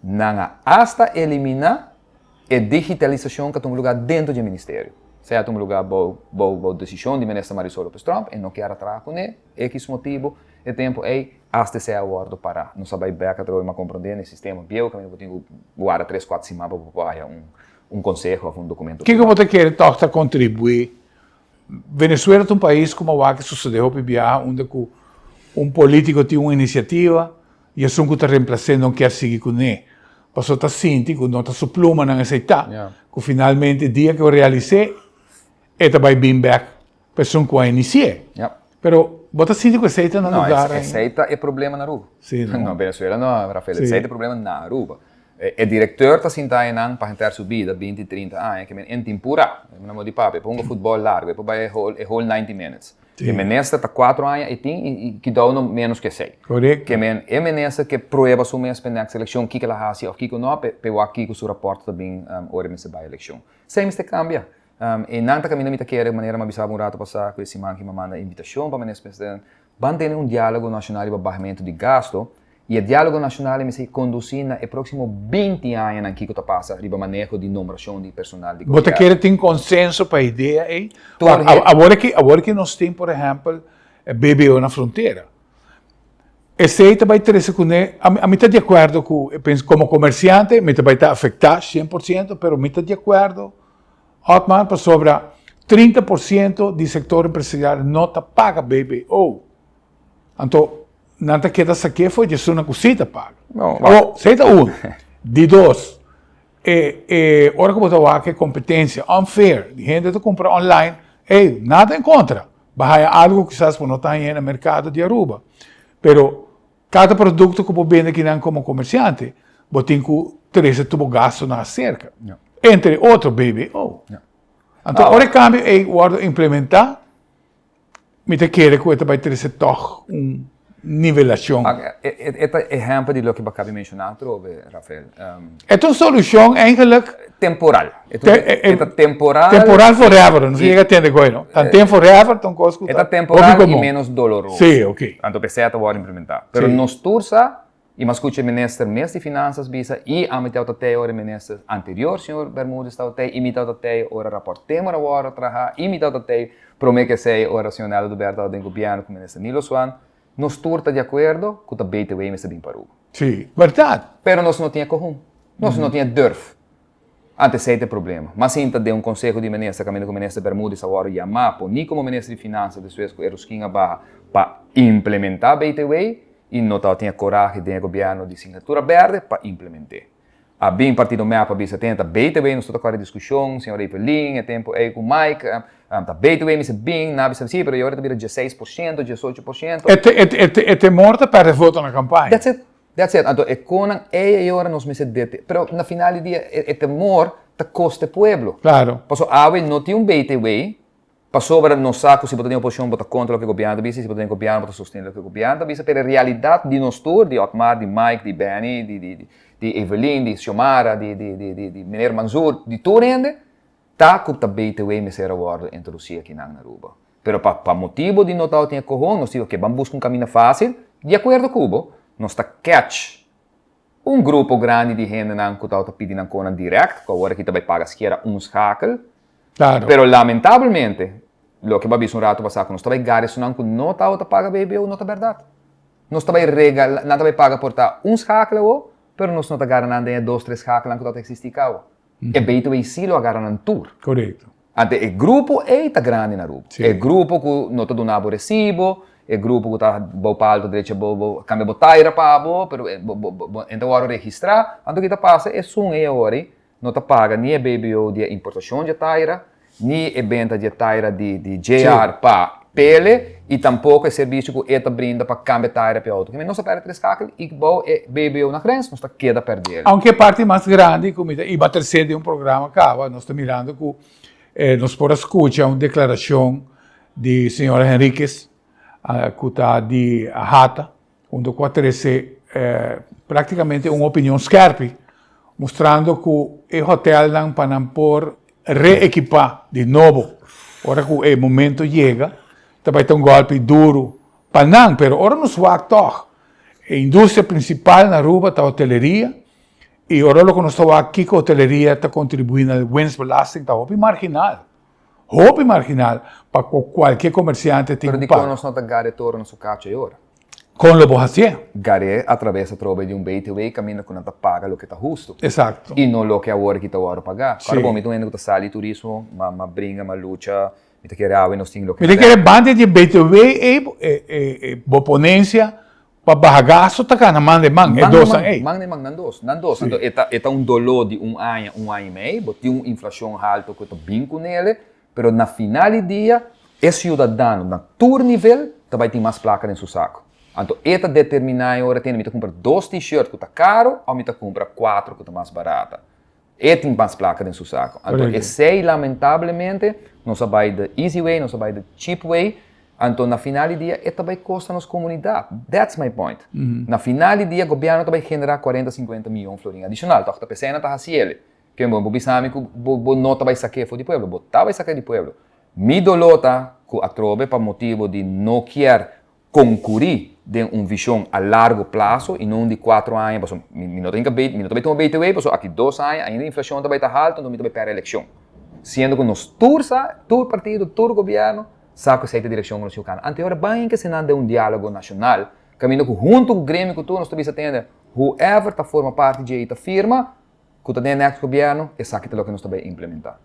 Nan a asta eliminá e digitalisashon ku a tuma lugá dentro di e ministerio. Esei a tuma lugá bou bou bou desishon di Minister Marisol Lopez Tromp, e no kier a traha kuné, ekis motibu, e tempu ei asta esei a wòrdu pará. Nos a bai bèk atrobe, mi a komprondé na e sistema bieu kaminda bo tin ku warda tres kuater siman pa bo por haya un un konseho òf un dokumento. Kiko bo ta kere tòg ta kontribuí? Venezuela ta un pais ku mawak a sosodé hopi biaha unda ku un polítiko tin un inisiativa i esun ku ta remplas'é no kier sigui kuné pasobra ta sinti ku no ta su plumanan esei ta, ku finalmente dia ku e realis'é e ta bai bin bèk pa esun ku a inisi'é. Pero bo ta sinti ku esei ta na lugar ainda? No, esei ta e problema na Aruba. Sí, no. No, Venezuela no, Rafael. Esei ta e problema na Aruba. E directeur ta sinta einan pa henter su bida, binti, trinta aña, ke men en tin pura. E manda di papia, e por hunga futbol largo, e por bai e whole, e whole ninety minutes. E minister ta cuatro aña e tin i i kidou no menos ke esei. Correcto. Ke men e minister ke prueba su mes pa e next eleccion kiko el a hasi of kiko no, pe pe wak kiko su rapport ta bin ora e mester bai eleccion. Esei mester cambia. E nan ta caminda mi ta kere manera mi a bisa bo un rato pasa cu e siman ki mi a manda invitacion pa minister president ban tene un dialogo nacional riba bahamentu di gasto y e dialogo nacional e mester conduci na e proximo binti añanan kico ta pasa riba maneho di nombracion di personal di Bo ta gobierno. kere tin consenso pa e idea ey? Tur he. Awor aki awor aki nos tin por ehempel e BBO na frontera. Esey ta bay trece cune, ami ta di acuerdo cu como comerciante mi ta bay ta afecta 100%, pero mi ta di acuerdo Otmar, pasobra 30% di sector empresarial no ta paga BBO. Anto nan ta keda saké for di esunnan ku sí ta paga. No, O, esei ta un. Di dos, e, e ora ku bo ta wak e kompetensia unfair di hende ta kumpra online, ey, nada en kontra. Bo haya algu kisas bo no ta hañ'é na merkado di Aruba. Pero Kada produkto ku bo bende kinan komo komersiante, bo tin ku trese tur bo gastunan aserka. Entre otro BBO. Anto ora e kambio ei wòrdu implementá, mi ta kere ku e ta bai trese tòg un nivelashon. E ta ehèmpel di loke bo a kaba di menshoná atrobe, Rafael. E ta un solushon eigenlijk. Temporal. E ta temporal. Temporal forever. No si yega tende koe no. Tanten forever ta un kos ku ta. E ta temporal i menos doloroso. Si, ok. Anto p'esei a ta wòrdu implementá. Pero nos tur sa, i mi a skucha e minister mes di finansas bisa, i ami tabata tei ora e minister anterior, señor Bermudez, tabata tei, i mi tabata tei ora rapòrt Temer a wòrdu traha, i mi tabata tei promé ku esei ora señor Nel Oduber tabata den gobièrnu ku minister Nilo Swan, nos tur ta di akuerdo ku ta BTW mester bin pa Aruba. Si, bèrdat. Pero nos no tin e kohon. Nos no tin e durf. Ante esei ta e problema. Mas sinta den un konseho di minister kaminda ku minister Bermudez a wòrdu yamá poní komo minister di finansa despues ku Eruskin a baha pa implementá BTW i no tabatin e korahe den e gobièrnu di signatura bèrdè pa implement'é. A bin partido mep a bisa tene ta BTW nos tur ta kòrda e diskushon, señor Evelyn e tempu ei ku Mike ta BTW mester bin, nan a bisa si pero e ora ta bira 16%, 18%. E temor ta pèrdè voto na kampaña. That's it. That's it. Anto e konan ei e ora nos mester dete. Pero na final di dia e temor ta kosta e pueblo. Claro. Pasobra awe no tin un BTW, pasobra nos sa ku si bo ta den oposishon bo ta kontra loke gobièrnu ta bisa i si bo ta den gobièrnu bo ta sostene loke gobièrnu ta bisa, pero e realidat di nos tur, di Otmar, di Mike, di Benny, di di di Evelyn, di Xiomara, di di di di di meneer Manzoor, di tur hende, ta ku ta BTW mester a wòrdu introdusí akinan na Aruba. Pero pa pa motibo di no tabatin e kohon, nos di oke, ban buska un kaminda fásil, di akuerdo ku bo, nos ta catch un grupo grandi di hendenan ku tabata pidi nan konan dirèkt, ku awor aki ta bai paga sikiera un schakel. Claro. Pero lamentablemente, loke bo a bisa un rato pasá ku nos ta bai gara esunnan ku no tabata paga BBO no ta bèrdat. Nos ta bai regala, nan ta bai paga por ta un schakel awor, pero nos no ta gara nan den e dos, tres schakelnan ku tabata eksistí kaba. E BTW sí lo a gara nan tur. Korekto. Ante e grupo ei ta grandi na Aruba. Sí. E grupo ku no ta duna bo resibo, e grupo ku ta bou palto drecha bo, bo kambia bo taira pa bo, pero e bo bo bo e ta wòrdu registrá. Anto ki ta pasa? Esun ei awor ei no ta paga ni e BBO di e importashon dje taira. Ni e benta di e taira di di JR pa Pele y tampoco e servicio cu e ta brinda pa cambia taira pa e auto. Kimen nos a perde tres schakel y bou e BBO na grens nos ta keda perde el. Aunke e parti mas grandi cu mi ta iba tercer den un programa caba nos ta mirando cu nos por a scucha un declaracion di señora Henriquez cu ta di AHATA Hunto cu a trece practicamente un opinion skerpi, mustrando cu e hotelnan pa nan por reequipa di nobo ora cu e momento yega, ta bay ta un golpi duro pa nan. Pero ora nos wak tog, e industria principal na Aruba ta hoteleria, y ora loke nos ta wak kico hoteleria ta contribui na winstbelasting ta hopi marginal. Hopi marginal pa cu cualkier comerciante tin Pero cu dikon paga. nos no ta gare toro na su cacho e ora? Con lo bo hacié? Gare a traves atrobe di un BTW caminda cu nan ta paga loke ta husto. Exacto. Y no loke awor aki ta wordo paga. Sí. Ora bo mi ta un hende cu ta sali di turismo, ma ma bringa, ma lucha, mi ta kere awe nos tin loke Mi ta kere banda di e BTW ey, e e e bo ponencia Pa baha gasto ta gana man den man, e dosnan ei. Man den man, nan dos, nan dos. Anto e ta e ta un doló di un aña, un aña i mei, bo tin un inflashon halto ku ta bin ku nele, pero na final di dia e siudadano na tur nivel ta bai tin mas plaka den su sako. Anto e ta determiná e ora tende mi ta kumpra dos t-shirt ku ta karo òf mi ta kumpra kuatro ku ta mas barata. E tin mas plaka den su sako. Anto esei lamentablemente nos a bai the easy way, nos a bai the cheap way, anto na final di dia e ta bai kosta nos komunidat. That's my point. Na final di dia gobièrnu ta bai generá kuarenta, sinkuenta miyon florin adishonal, tòg ta p'esei nan ta hasi el. Ke bo bo bisa mi ku bo bo no ta bai sak'é for di pueblo, bo ta bai sak'é di pueblo. Mi doló ta ku atrobe pa motibu di no kier konkurí den un vishon a largo plaso i no un di kuatro aña pasobra mi mi no ta hinka mi no ta bai tuma BTW pasobra aki dos aña ainda inflashon ta bai ta haltu anto mi ta bai pèrdè elekshon. Siendo ku nos tur sa, tur partido, tur gobièrnu sa ku esei ta e direkshon ku nos tin ku kana. Anto e ora ban hinka eseinan den un diálogo nashonal kaminda ku huntu ku gremio ku tur nos ta bisa tende whoever ta forma parti dje i ta firma ku ta den e next gobièrnu esaki ta loke nos ta bai implementá.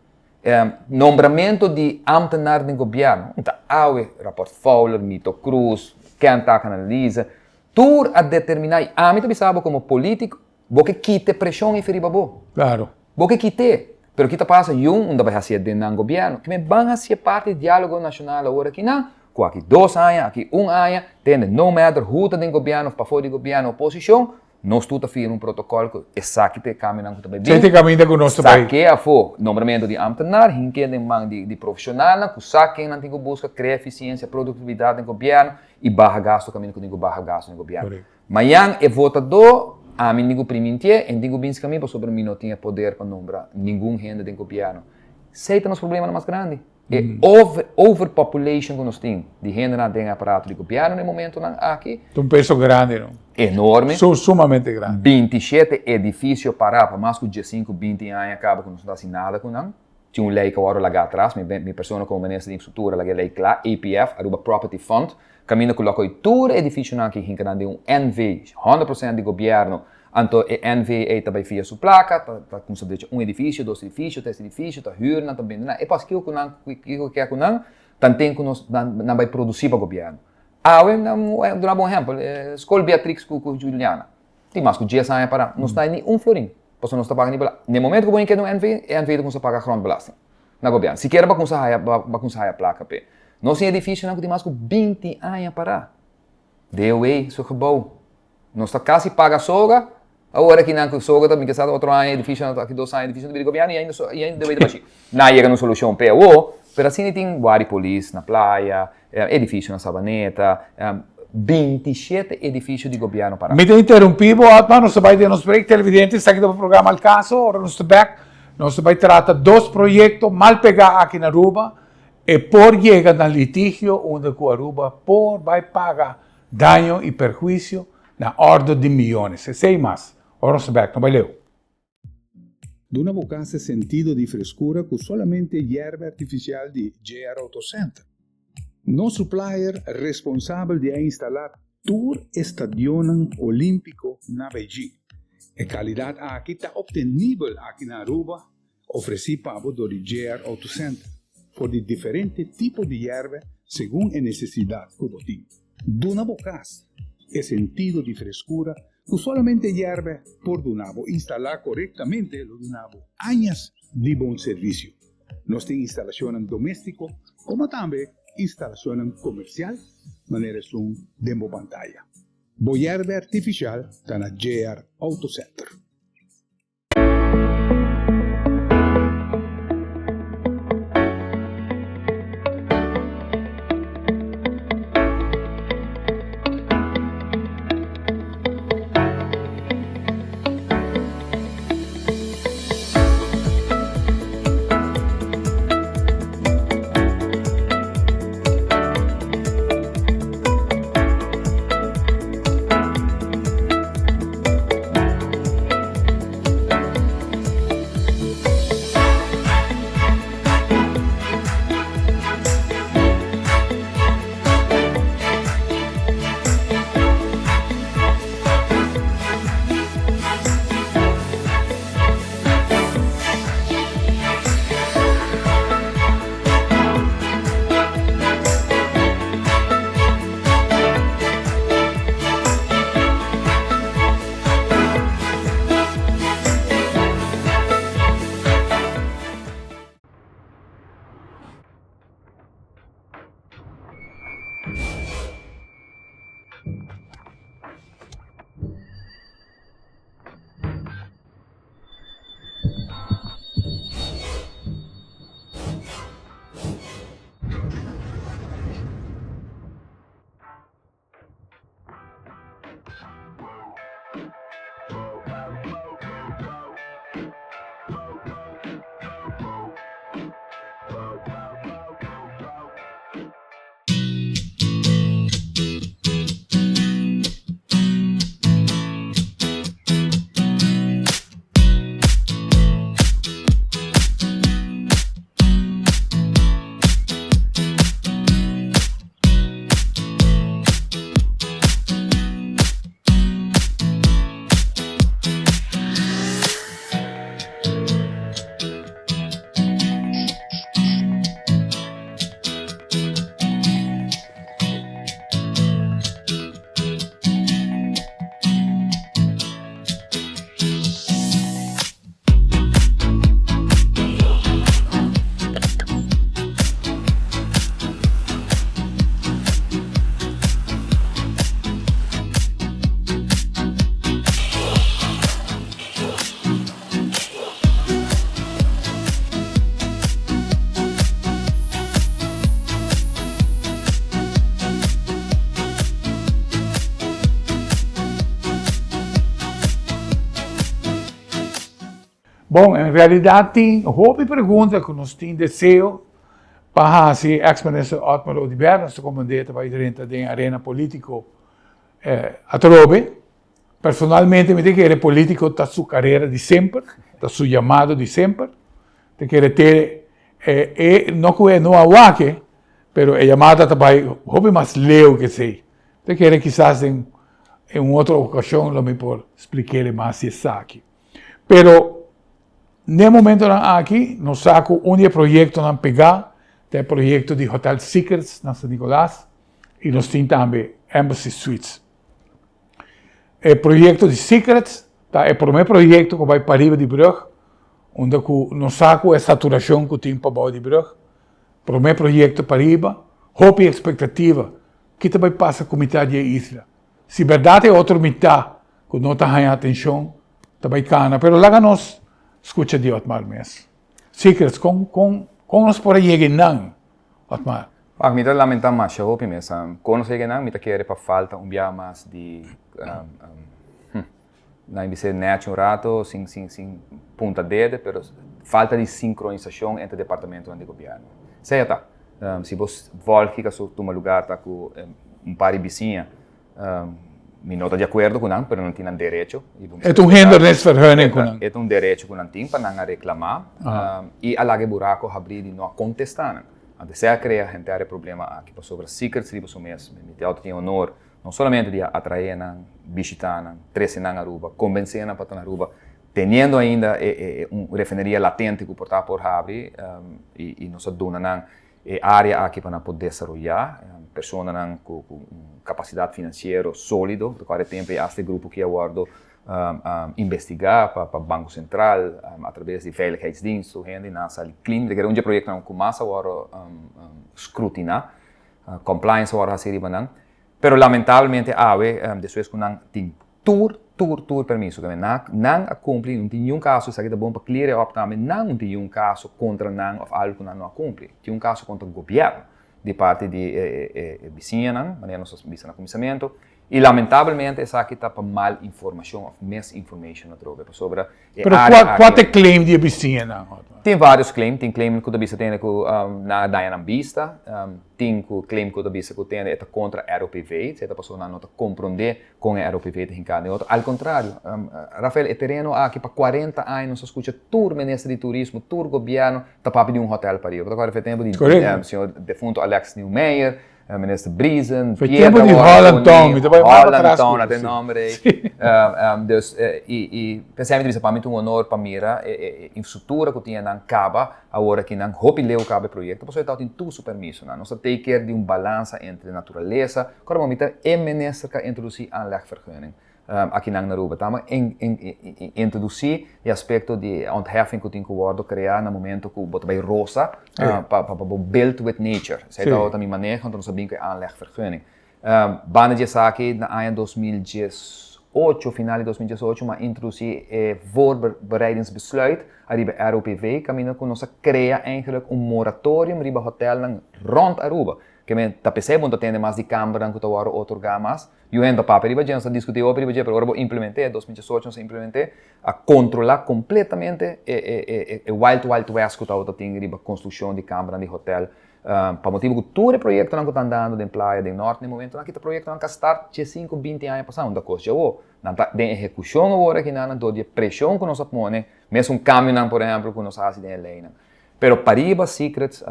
Nombramentu di ambtenaar den gobièrnu, un ta awe, rapòrt Fowler, Mito Cruz, Ken Taken Analyse, tur a determiná i ami ta bisa bo komo polítiko, bo ke kita e preshon efi riba bo. Klaro. Bo ke kit'é. Pero kita pasa yun unda bai hasié den nan gobièrnu. Kimen ban hasié parti di diálogo nashonal awor aki nan, ku aki dos aña, aki un aña, tende no matter hu ta den gobièrnu òf pafó di gobièrnu, oposishon, Nos tur ta firma un protokòl ku esaki ta e kambionan ku ta bai bin. Esei ta e kaminda ku nos ta bai. Sak'é afó nombramentu di ámtenar, hink'é den man di profeshonalnan ku sa ken nan tin ku buska, krea efisiensia, produktividat den gobièrnu i baha gastu kaminda ku tin ku baha gastu den gobièrnu. Mañan e votadó, ami tin ku primintié, e tin ku binse kaminda pasobra mi no tin e poder pa nombra ningun hende den gobièrnu. Esei ta nos problemanan mas grandi. E overpopulation ku nos tin di hendenan den e aparato di gobièrnu na e momentunan aki. Ta un peso grandi no. Enorme. Sumamente grandi. Bintishete edifisio pará pa mas ku diesinku, binti aña kaba ku nos no ta hasi nada ku nan. Tin un lei ku a wòrdu lagá atras, mi persona komo minister di infrastruktura a laga e lei kla, APF, Aruba Property Fund, kaminda ku lokoi tur e edifisionan aki hinka nan den un NV, 100% di gobièrnu, Anto e NV ei ta bai fia su plaka, ta ta kumsa drecha un edifisio, dos edifisio, tres edifisio, ta hür nan, ta bende nan. E pas kiko ku nan kiko ke ku nan, tanten ku nos nan nan bai produsí pa gobièrnu. Awe nan duna bo un ehèmpel, e skol Beatrix ku ku Juliana tin mas ku dies aña pará, no sta ni un florin, pasobra nos ta paga ni bela. Na e momento ku bo hinka den un NV, e NV ta kumsa paga grondbelasting na gobièrnu, sikiera bo kumsa haya bo kumsa haya plaka p'e. Nos tin edifisionan ku tin mas ku binti aña pará. DOW su gebou. Nos ta casi paga soga, awor aki nan cu soga ta bin kesa otro aña edificio nan aki dos aña edificio ta bira gobierno y ainda y ainda debe ta bashi. Nan a yega na un solucion pe awo, pero asina tin guardia polis na playa, edificio na Sabaneta, 27 edificio di gobierno para. Mi ta interumpi bo Otmar, nos ta bai den nos break, televidente esaki ta bo programa Al Caso, ora nos ta bek nos ta bai trata dos proyecto mal pega aki na Aruba, e por yega na litigio unda cu Aruba por bai paga Daño i perhuisio na òrdu di miyones. Esei mas. Ora nos ta bèk, no bai leu. Duna bo kas e sentido di freskura ku solamente yerba artifisial di JR Auto Center. Nos supplier responsabel di a instalá tur e stadionnan olímpiko na Beijing. E kalidat aki ta optenibel aki na Aruba Ofresí pa bo dor di JR Auto Center for di diferente tipo di yerbe segun e nesesidat ku bo tin. Duna bo kas e sentido di freskura ku solamente yerbe por duna bo. Instalá korektamente lo duna bo añas di bon servisio. Nos tin instalashonnan doméstiko komo tambe instalashonnan komersial manera esun den bo pantaya. Bo yerbe artifisial ta na JR Auto Center. Bon, en realidad tin hopi pregunta ku nos tin deseo pa hasi ex minister Otmar Oduber, nos ta komprendé ta bai drenta den arena politico atrobe. Personalmente mi ta kere politico ta su carera di semper, ta su yamado di semper. Ta kere te e no ku e no a wak e, pero e yamada ta bai hopi mas leu ke esei. Ta kere kisas den un otro ocasion lo mi por splik'é mas di esaki. Pero n'e momentonan aki nos sa ku un di e proyektonan pegá ta e proyekto di Hotel Secrets na San Nicolas i nos tin tambe Embassy Suites. E proyekto di Secrets ta e promé proyekto ku bai pariba di brùg unda ku nos sa ku e saturashon ku tin pabou di brùg. Promé proyekto pariba, hopi ekspektativa ki ta bai pasa ku mitad di e isla. Si bèrdat e otro mitá ku no ta haña atenshon ta bai kana, pero laga nos skucha di Otmar mes. Secrets, kon kon kon nos por a yega einan, Otmar? Wak, mi ta lamentá masha hopi mes. Kon nos a yega einan? Mi ta kere pa falta un biaha mas di, nan bisa nèchi un rato, sin sin sin punta dede, pero falta di sinkronisashon entre departamentonan di gobièrnu. Sea ta, si bo vòlg kiko a tuma lugá ta ku un par di bisiña, Mi no ta di akuerdo ku nan, pero nan tin nan derecho. E ta un hindernisvergunning ku nan. E ta un derecho ku nan tin pa nan a reklamá i a laga e buraku habrí di no a kontestá nan. Anto esei a krea henter e problema aki, pasobra Secrets riba su mes, mi ta tin e honor no solamente di a atraé nan, bishitá nan, trese nan Aruba, kombensé nan pa ta na Aruba, teniendo ainda e un refineria latente ku por ta por habri i nos a duna nan E área aki pa nan por desaroyá personanan ku un kapasidat finansiero sólido, rekorda e tempu ei asta e grupo ki a wòrdu Investigá pa Banko Sentral a traves di Veiligheidsdienst tur hende nan a sali clean. Mi ta kere un dje proyektonan ku mas a wòrdu skrutiná. Compliance a wòrdu hasi riba nan. Pero lamentablemente awe despues ku nan tin tur tur tur permiso ke nan nan a kumpli no tin niun kaso esaki ta bon pa clear e op tambe nan no tin niun kaso kontra nan òf algu ku nan no a kumpli. Tin un kaso kontra gobièrnu di parti di e bisiñanan manera nos a bisa na kuminsamentu. I lamentabelmente esaki ta pa mal informacion of misinformation atrobe pasobra e Pero area kua kua aki ta e claim di e bisiñanan? Tin varios claim, tin claim ku ta bisa tende ku nan a daña nan bista, tin ku claim ku ta bisa ku tende e ta kontra ROPV, esei ta pasobra nan no ta komprondé kon e ROPV ta hinká den otro. Al kontrario, Rafael, e tereno aki pa 40 aña nos a skucha tur minister di turismo, tur gobièrnu ta papia di un hotel pariba. Bo ta kòrda fe tempu di señor defunto Alex Nieuwmeyer, Minister Briesen, Foi tempo Piedra di wòrdu Holland Town, poni, mi ta bai mas Holland patras Town, ku at e sí. nomber ei. Sí. Dus, i p'esei mi ta bisa pa mi ta un honor pa mira e e infrastruktura ku tin nan kaba awor aki nan hopi leu kaba e proyekto pasobra e tabata tin tur su permisonan. Nos ta take care di un balansa entre naturalesa, kòrda bo mi ta e minister ku a introdusí aanlegvergunning. Akinan na Aruba. Ta introdusí e aspekto di ontheffing ku tin ku wòrdu kreá na momento ku bo ta bai rosa pa bo build with nature. Esei tabata mi maneho, anto nos a bin ku e aanlegvergunning. Banda di esaki na aña 2018, final di 2018, mi a introdusí e voorbereidingsbesluit ariba ROPV kaminda ku nos a krea eigenlijk un moratorium riba hotelnan rònt Aruba. Ke men ta p'esei bo no ta tende mas di kambernan ku ta wòrdu otorgá mas. Yu hende ta papia riba dje, nos ta diskutí hopi riba dje, pero ora bo implement'é, 2018 nos a implement'é, a kontrolá kompletamente e e e e wild wild west ku tabata tin riba konstrukshon di kambernan di hotèl. Pa motibu ku tur e proyektonan ku ta andando den playa den nòrt na e momentunan aki ta proyektonan ku a start diesinku, binti aña pasá, unda kos dje awor. Nan ta den ehekushon awor aki nan, dor di e preshon ku nos a pone, mesun kambionan por ehèmpel ku nos a hasi den e leinan. Pero pariba secrets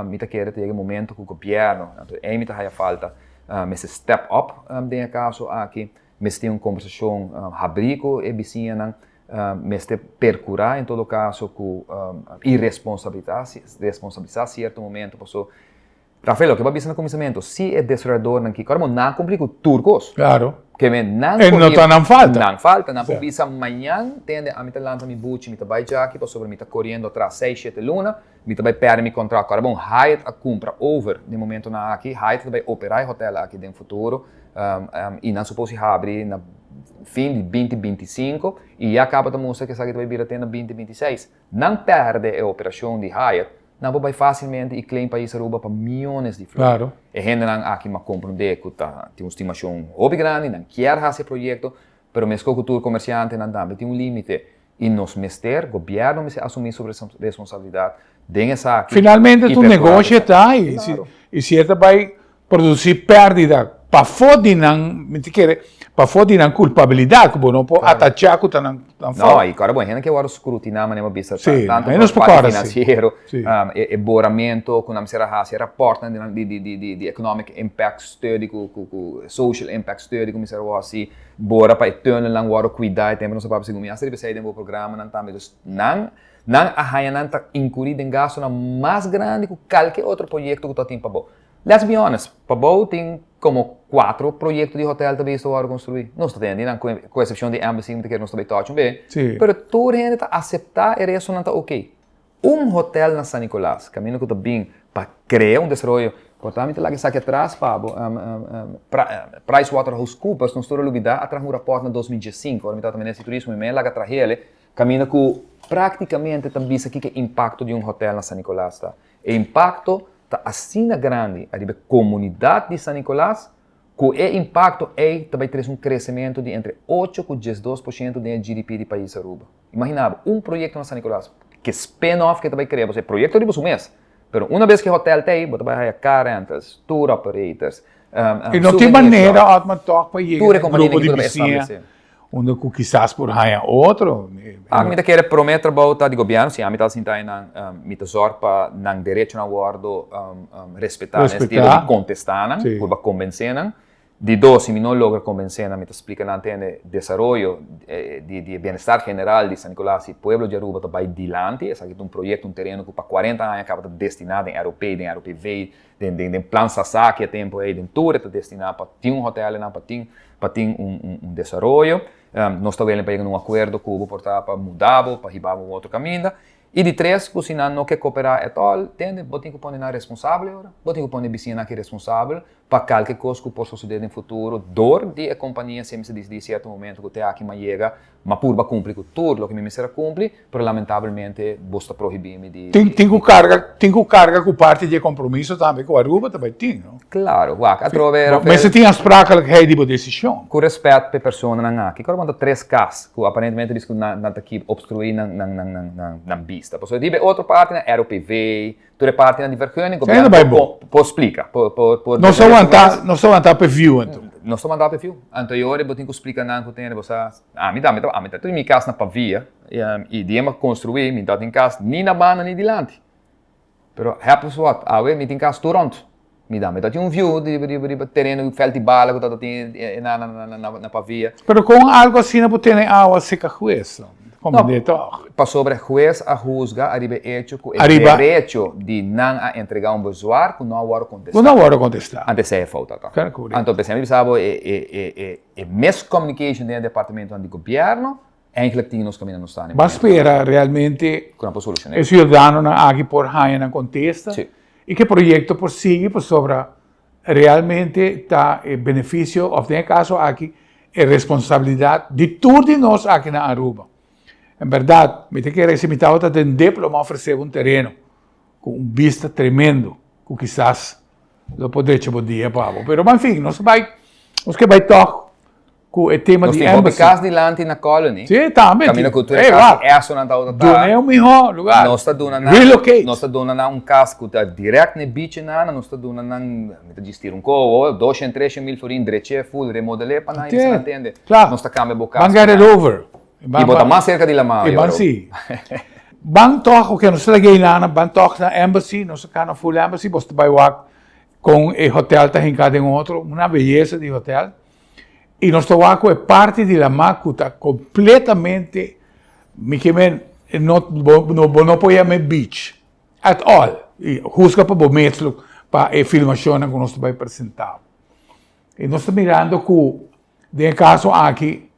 mi ta kere ta yega e momento ku gobierno, anto ei mi ta haya falta, mester step up den e kaso aki, mester tin un kombersashon habrí ku e bisiñanan, mester perkurá en todo kaso ku iresponsabilisá sierto momento paso Rafael, loke bo a bisa na kuminsamentu, si e desaroyadornan ki kòrda bo nan a kumpli ku tur kos. Klaro. Ke men nan E no ta nan falta. Nan falta. Nan por bisa mañan, tende, ami ta lanta mi buchi, mi ta bai djaki pasobra mi ta koriendo atras seis, shete luna, mi ta bai pèrdè mi kontrakt. Kòrda bon, Hyatt a kumpra over den momentonan aki. Hyatt ta bai operá e hotèl aki den futuro i nan supos di habri na fin di binti 25 i ya kaba ta mustra ku esaki ta bai bira te na binti 26. Nan pèrdè e operashon di Hyatt, nan por bai fásilmente i claim pais Aruba pa miónes di florin. E hendenan aki m'a komprondé ku ta tin un stimashon hopi grandi, nan kier hasi e proyekto, pero meskos ku tur komersiantenan tambe tin un límite i nos mester, gobièrnu mester asumí su responsabilidat den esaki. Finalmente i tur perkurá negoshi esaki. ta i si e ta bai produsí pèrdida pafó di nan, mi ta kere, pafó di nan kulpabilidat ku bo no por atachá ku ta nan fout. No, i kòrda bo, e hende ke wòrdu skrutiná manera bo bisa, Sí, tantu nos pa por parti kòrda sí. finansiero, Sí. e boramentu ku nan mester a hasi, e rapòrtnan di economic impact study ku ku social impact study ku mester a wòrdu hasi, bora pa e tùnelnan wòrdu kuidá, e tempu nos a papia segun mi a riba esei den bo programanan tambe. Dus nan nan a haña nan ta inkurí den gastunan mas grandi ku kalke otro proyekto ku ta tin pa bo. Let's be honest, Pabou tin como cuatro proyecto di hotel ta bisto worde construi. Nos ta tende nan cu excepcion di Embassy mi ta kere nos ta bay touch un be. Sí. Pero tur hende ta acepta e restonan ta ok. Un hotel na San Nicolas, caminda cu ta bin pa crea un desaroyo, por ta mi ta laga esaki atras pa bo, PricewaterhouseCoopers, nos tur a lubida, a traha un rapport na 2015, ora mi tabata minister di turismo mi me laga trahele, caminda cu practicamente ta bisa kico e impacto di un hotel na San Nicolas ta. E impacto ta asina grandi ariba e comunidad di San Nicolas cu e impacto ey ta bay trece un crecemento di entre ocho cu 12% den e GDP di pais Aruba. Imagina bo, un proyecto na San Nicolas, ke spin-off ke ta bay crea, pasobra e proyecto riba su mes, pero una bes cu e hotel ta ey, bo ta bay haya car rentals, tour operators, Y no tin souvenir manera, shops, Otmar, toch pa yega tur e na e grupo compania di cu ta bay bisiña establece. Unda ku kisas por haña otro. Aki mi ta kere promé trabou ta di gobièrnu, si ami ta sinta einan mi ta zòrg pa nan derechonan wòrdu respetá den sentido di kontestá nan, purba kombensé nan. Di dos, si mi no logra kombensé nan mi ta splika nan tende desaroyo di e bienestar general di San Nicolas i pueblo di Aruba ta bai dilanti. Esaki ta un proyekto, un tereno ku pa 40 aña kaba ta destiná den ROP, den ROPV, Den plan Sasaki e tempo ei den tur e ta destiná pa tin un hotel einan, pa tin pa tin un un desaroyo. Nos ta willing pa yega na un akuerdo ku bo por ta pa muda bo, pa hiba bo un otro kaminda. I di tres, ku si nan no ke koperá at all, tende, bo tin ku pone nan responsabel e ora. Bo tin ku pone bisiñanan aki responsabel pa kalke kos ku por sosodé den futuro dor di e kompania si e mester disidí sierto momento ku te aki m'a yega, m'a purba kumpli ku tur loke mi mester a kumpli, pero lamentabelmente bo sta prohibí mi di. Tin tin ku karga tin ku karga ku parti di e kompromiso tambe ku Aruba ta bai tin, no? Klaro, wak, atrobe Bo mester tin afsprakelijkheid di bo desishon. Ku rèspèt p'e personanan aki, kòrda bo ta tres kas ku aparentemente bisa ku nan nan ta keep obstruí nan nan nan nan nan bista. Pasobra riba e otro partinan, ROPV, Tur e partinan di vergunning, gobierno por, por, por splica. Por, por, por Nos ta wanta, nos ta wanta p'e view anto. Nos ta wanta p'e view. Anto e ora bo tin cu splica nan cu tene bo sa, ami ta, ami ta, ami ta tin mi cas na Pavia, y dia mi a construi, mi no tin cas ni na banda ni dilanti. Pero happens what? Awe mi tin cas tur rond. Mi tambe ta tin un view riba riba riba tereno veld di bala cu ta tin na na na na Pavia. Pero con algo asina bo tene awa seca hues? Comprende toch? Pasobra hues a huzga ariba e hecho cu e derecho di nan a entrega un bezwaar cu no a worde contesta. Cu no a worde contesta. Anto esey e fout ata. Anto p'esey mi bisa bo e e e e miscommunication den e departamentonan di gobierno eigenlijk tin nos caminda nos ta. Bo a spera realmente Cu nan por soluciona. e ciudadanonan aki por haya nan contesta? Si. Y cu e proyecto por sigui pasobra realmente ta e beneficio of den e caso aki e responsabilidad di tur di nos aki na Aruba. En berdad mi ta kere si mi tabata den dip lo mi a ofrece bo un tereno cu un bista tremendo cu kisas lo por drecha bo dia pa bo. Pero en fin nos bay nos ke bay tog Ku e tema Nos di tin hopi embassy. kas dilanti na Colony. Sí, tambe. Kaminda ku tur e Ey, kas wak. di Esso nan tabata ta. Duna e un mihó lugar. Nos ta duna nan. Relocate. Nos ta duna nan un kas ku ta dirèkt na e beach nan. Nos ta duna nan, mi ta djis tira un koho, doshen, treshen mil florin, drech'é full, remodel'é pa nan i bisa nan tende. Kla. Nos ta kambia bo kas. Ban get it over. I bo ta mas serka di laman, I ban si. Ban tòg, oke, nos ta laga einan, ban tòg na embassy, nos ta kana full embassy, bo ta bai wak kon e hotel ta hinká den otro, una beyesa di hotel. I nos ta wak ku e parti di lamá ku ta kompletamente, mi ke men, no, bo no bo no por yama e beach at all. I husga pa bo mes lo pa e filmashonnan ku nos ta bai presentá. I nos ta mirando ku den e kaso aki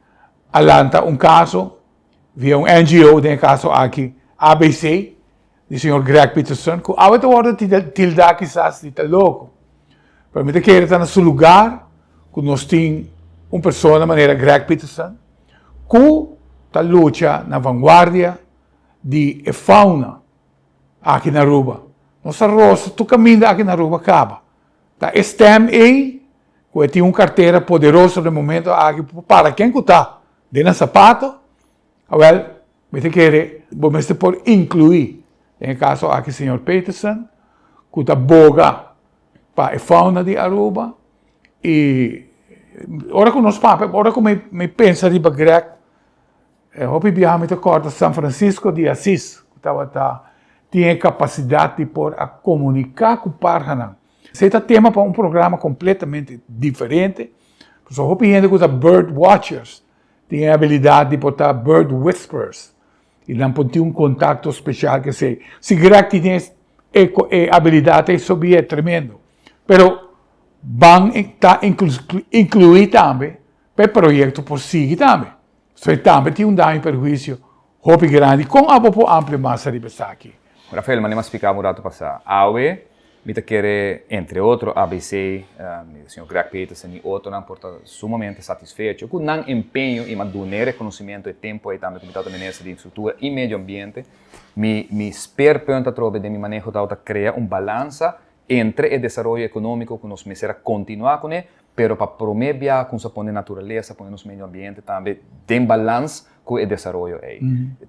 a lanta un kaso via un NGO, den e kaso aki ABC, di señor Greg Peterson, ku awe ta wòrdu tildá kisas di ta loko. Pero mi ta kere ta na su lugar ku nos tin un persona manera Greg Peterson ku ta lucha na vanguardia di e fauna aki na Aruba. Nos ta rosa tur kaminda aki na Aruba kaba. Ta e stem ei ku e tin un kartera poderoso den momento aki por para ken ku ta den nan sapato, awèl Mi ta kere bo mester por inkluí den e kaso aki señor Peterson ku ta boga pa e fauna di Aruba i ora ku nos papia ora ku mi mi pensa riba Greg e hopi biaha mi ta kòrda San Francisco di Asis ku tabata tin e kapasidat di por a komuniká ku parhanan. Esei ta tema pa un programa kompletamente diferente pasobra hopi hende ku ta bird watchers Tin e abilidad di por ta bird whisperers y nan por tin un contacto special cu esey. Si Greg tin e e abilidad ey so bia tremendo. Pero ban ta inclui tambe pa e proyecto por sigui tambe. So e tambe tin un daño y perhuicio hopi grandi. Con abo por amplia mas ariba esaki? Rafael, manera mi a splica un rato pasa, awe Mi ta kere, entre otro, ABC, señor Greg Peterson y otronan por ta sumamente satisfecho cu nan empeño y m'a dun'e reconocimiento e tempo ey tambe cu mi tabata Minister di Infrastructura y Medio Ambiente. Mi mi speerpunt atrobe den mi maneho tabata crea un balansa entre e desaroyo economico cu nos mester a continua cune, pero pa prome bia cunsa pone naturalesa, pone nos medio ambiente tambe den balans cu e desaroyo ey.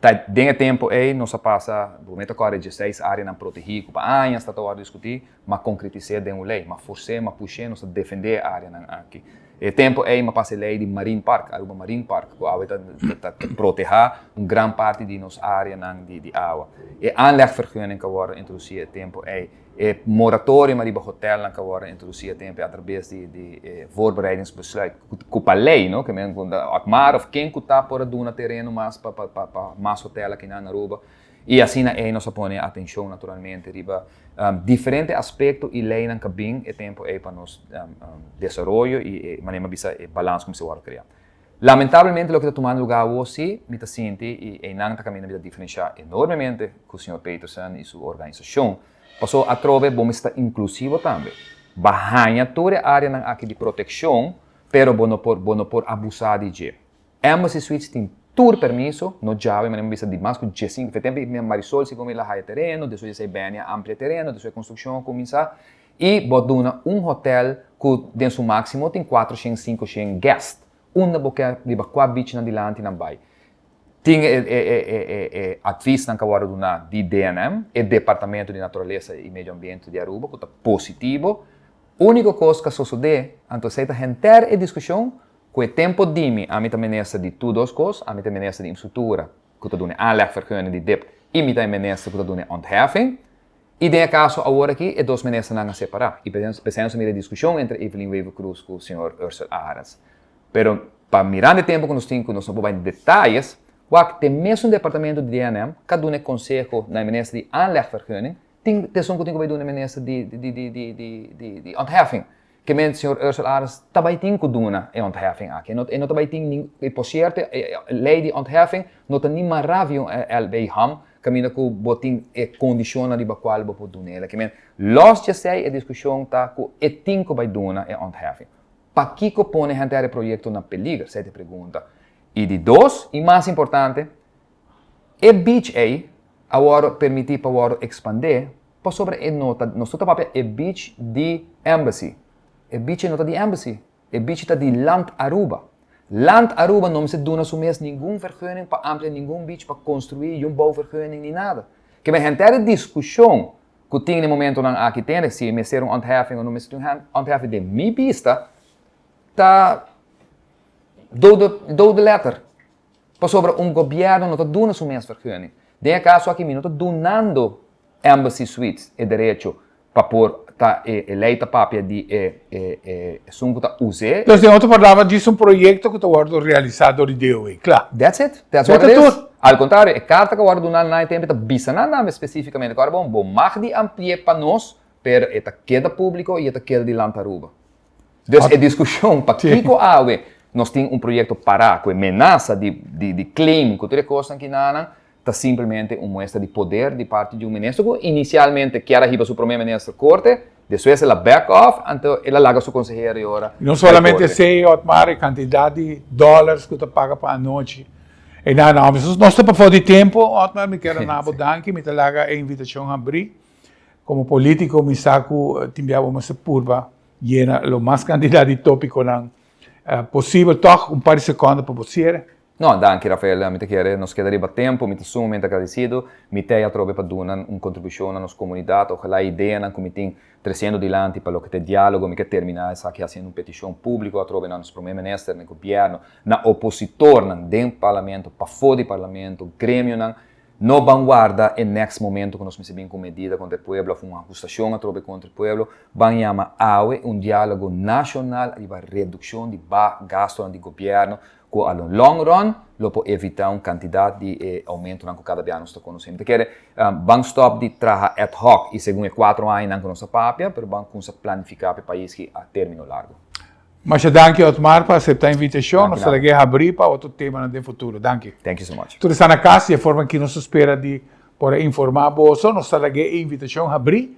Ta den e tempo ey nos a pasa, bo meta cora e dieseis areanan protegi cu pa añas ta ta worde discuti, m'a concretis'é den un ley, m'a fors'é, m'a push'é, nos ta defendé e areanan aki. E tempo ey m'a pasa e ley di Marine Park, Aruba Marine Park, cu awe ta ta proteha un gran parti di nos areanan di awa. E aanlegvergunning cu a worde introduci e tempo ey. E moratorium ariba hotelnan ku a wòrdu introdusí e tempu atrabes di di e voorbereidingsbesluit ku pa lei no ke men ku Otmar of ken ku ta por a duna tereno mas pa pa pa pa mas hotel aki na Aruba i asina ei nos a pone atenshon naturalmente riba diferente aspekto i leinan ku a bin e tempu ei pa nos desaroyo i e manera mi a bisa e balans ku mester wòrdu krea. Lamentablemente loke ta tumando lugá awor sí, mi ta sinti i einan ta kaminda mi ta diferenshá enormemente ku señor Peterson i su organisashon, paso atrobe bo mester ta inklusivo tambe. Bo a haña tur e áreanan aki di protekshon, pero bo no por bo no por abusá di dje. Embassy Suites tin tur permiso, no djawe manera mi bisa di mas ku diesinku, fe tempu mi Marisol segun mi la haya tereno, despues di esei Benny a amplia tereno, despues e konstrukshon a kuminsá i bo a duna un hotel ku den su máksimo tin kuatroshen, sinkoshen guest. Unda bo ke riba kua beachnan dilanti nan bai. Tin e e e e e advisnan ku a wòrdu duná di DNM, e Departamento di Naturalesa i Medio Ambiente di Aruba, ku ta positivo. Úniko kos ku a sosodé, anto esei ta henter e diskushon, Ku e tempo di mi, ami ta minister di tur dos kos, ami ta e minister di infrastruktura ku ta duna e aanlegvergunning di dip i mi ta e minister ku ta duna e ontheffing. I den e kaso awor aki e dos ministernan a separá i p'esei nos a mira e diskushon entre Evelyn Wever-Croes ku señor Ursell Arends. Pero pa mirando e tempo ku nos tin ku nos no por bai den detayes, wak te mesun departamento di DNM ka duna e konseho na e minister di aanlegvergunning tin esun ku tin ku bai duna e minister di di ontheffing. Ke men señor Ursell Arends ta bai tin ku duna e ontheffing aki. E no ta bai tin nin, i por sierto e lei di ontheffing no ta ni mará via un LB ham kaminda ku bo tin e kondishonnan riba kual bo por duna el. Ke men lòs dje esei e diskushon ta ku e tin ku bai duna e ontheffing. Pakiko pone henter e proyekto na peliger? Esei ta e pregunta. I di dos, i mas importante, E beach ei a wòrdu permití pa wòrdu ekspandé pasobra e no ta, nos no ta papia e beach di Embassy. E beach ei no ta di Embassy, e beach ta di Land Aruba. Land Aruba no mester duna su mes ningun vergunning pa amplia ningun beach, pa konstruí yun bouwvergunning ni nada. Ke men henter e diskushon ku tin na e momentonan aki tende si mester un ontheffing o no mester un ontheffing den mi bista ta dode dode letter. Pasobra un gobièrnu no ta duna su mes vergunning. Den e kaso aki mi no ta dunando Embassy Suites e derecho pa por ta e e lei ta papia di e e e esun ku ta us'é. Dus den otro palabra djis un proyekto ku ta wòrdu realisá dor di DOW. Kla. That's it. That's what it is. Al kontrario, e karta ku a wòrdu duná na e tempu ta bisa nan tambe spesífikamente ku ora bon bo mag di ampli'é pa nos, pero e ta keda públiko i e ta keda dilanti Aruba. Dus e diskushon pakiko awe nos tin un proyekto pará ku e menasa di di claim ku tur e kosnan kinanan ta simplemente un muestra di poder di parti di un minister ku inisialmente kier a hiba su prome minister korte, despues el a back off anto el a laga su konsehero i ora No solamente esei Otmar, e kantidat di dòlars ku ta paga pa anochi e nan nan. Nos ta pafó di tempu Otmar, mi kier a nabo danki, mi ta laga e invitashon habrí. Komo polítiko mi sa ku tin bia bo mester purba Yena lo mas kantidat di tópikonan posibel tòg un par di sekònde pa bo siere. No, danki Rafael, mi ta kere nos keda riba tempu, mi ta sumamente agradesido, mi t'ei atrobe pa duna un kontribushon na nos komunidat, ojalá e ideanan ku mi tin tresiendo dilanti pa loke ta e diálogo, mi ke terminá esaki hasiendo un petishon públiko atrobe na nos prome minister, na e gobièrnu, na opositornan den parlamento, pafó di parlamento, gremionan, No ban warda e next momento ku nos mester bin ku medida kontra e pueblo òf un ahustashon atrobe kontra e pueblo. Ban yama awe un diálogo nashonal riba redukshon di ba gastunan di gobièrnu ku a lo long run lo por evitá un kantidat di e oumentonan ku kada bia nos ta konosé. Mi ta kere ban stòp di traha ad hoc i segun e kuatro añanan ku nos a papia, pero ban kumsa planifiká pa e pais ki a término largu. Masha danki Otmar pa acepta invitacion. Nos ta lag'e habri pa otro temanan den futuro. Danki. Thank you so much. Tur esnan na cas, di e forma ki nos ta spera di por a informa boso, nos ta lag'e e invitacion habri.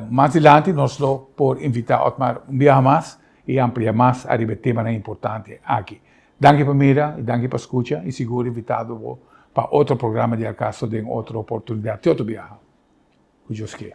Mas dilanti nos lo por invita Otmar un biaha mas y amplia mas ariba e temanan importante aki. Danki pa mira y danki pa scucha y sigur invitado bo pa otro programa di Alcaso den otro oportunidad. Te otro biaha. Cu Dios ke.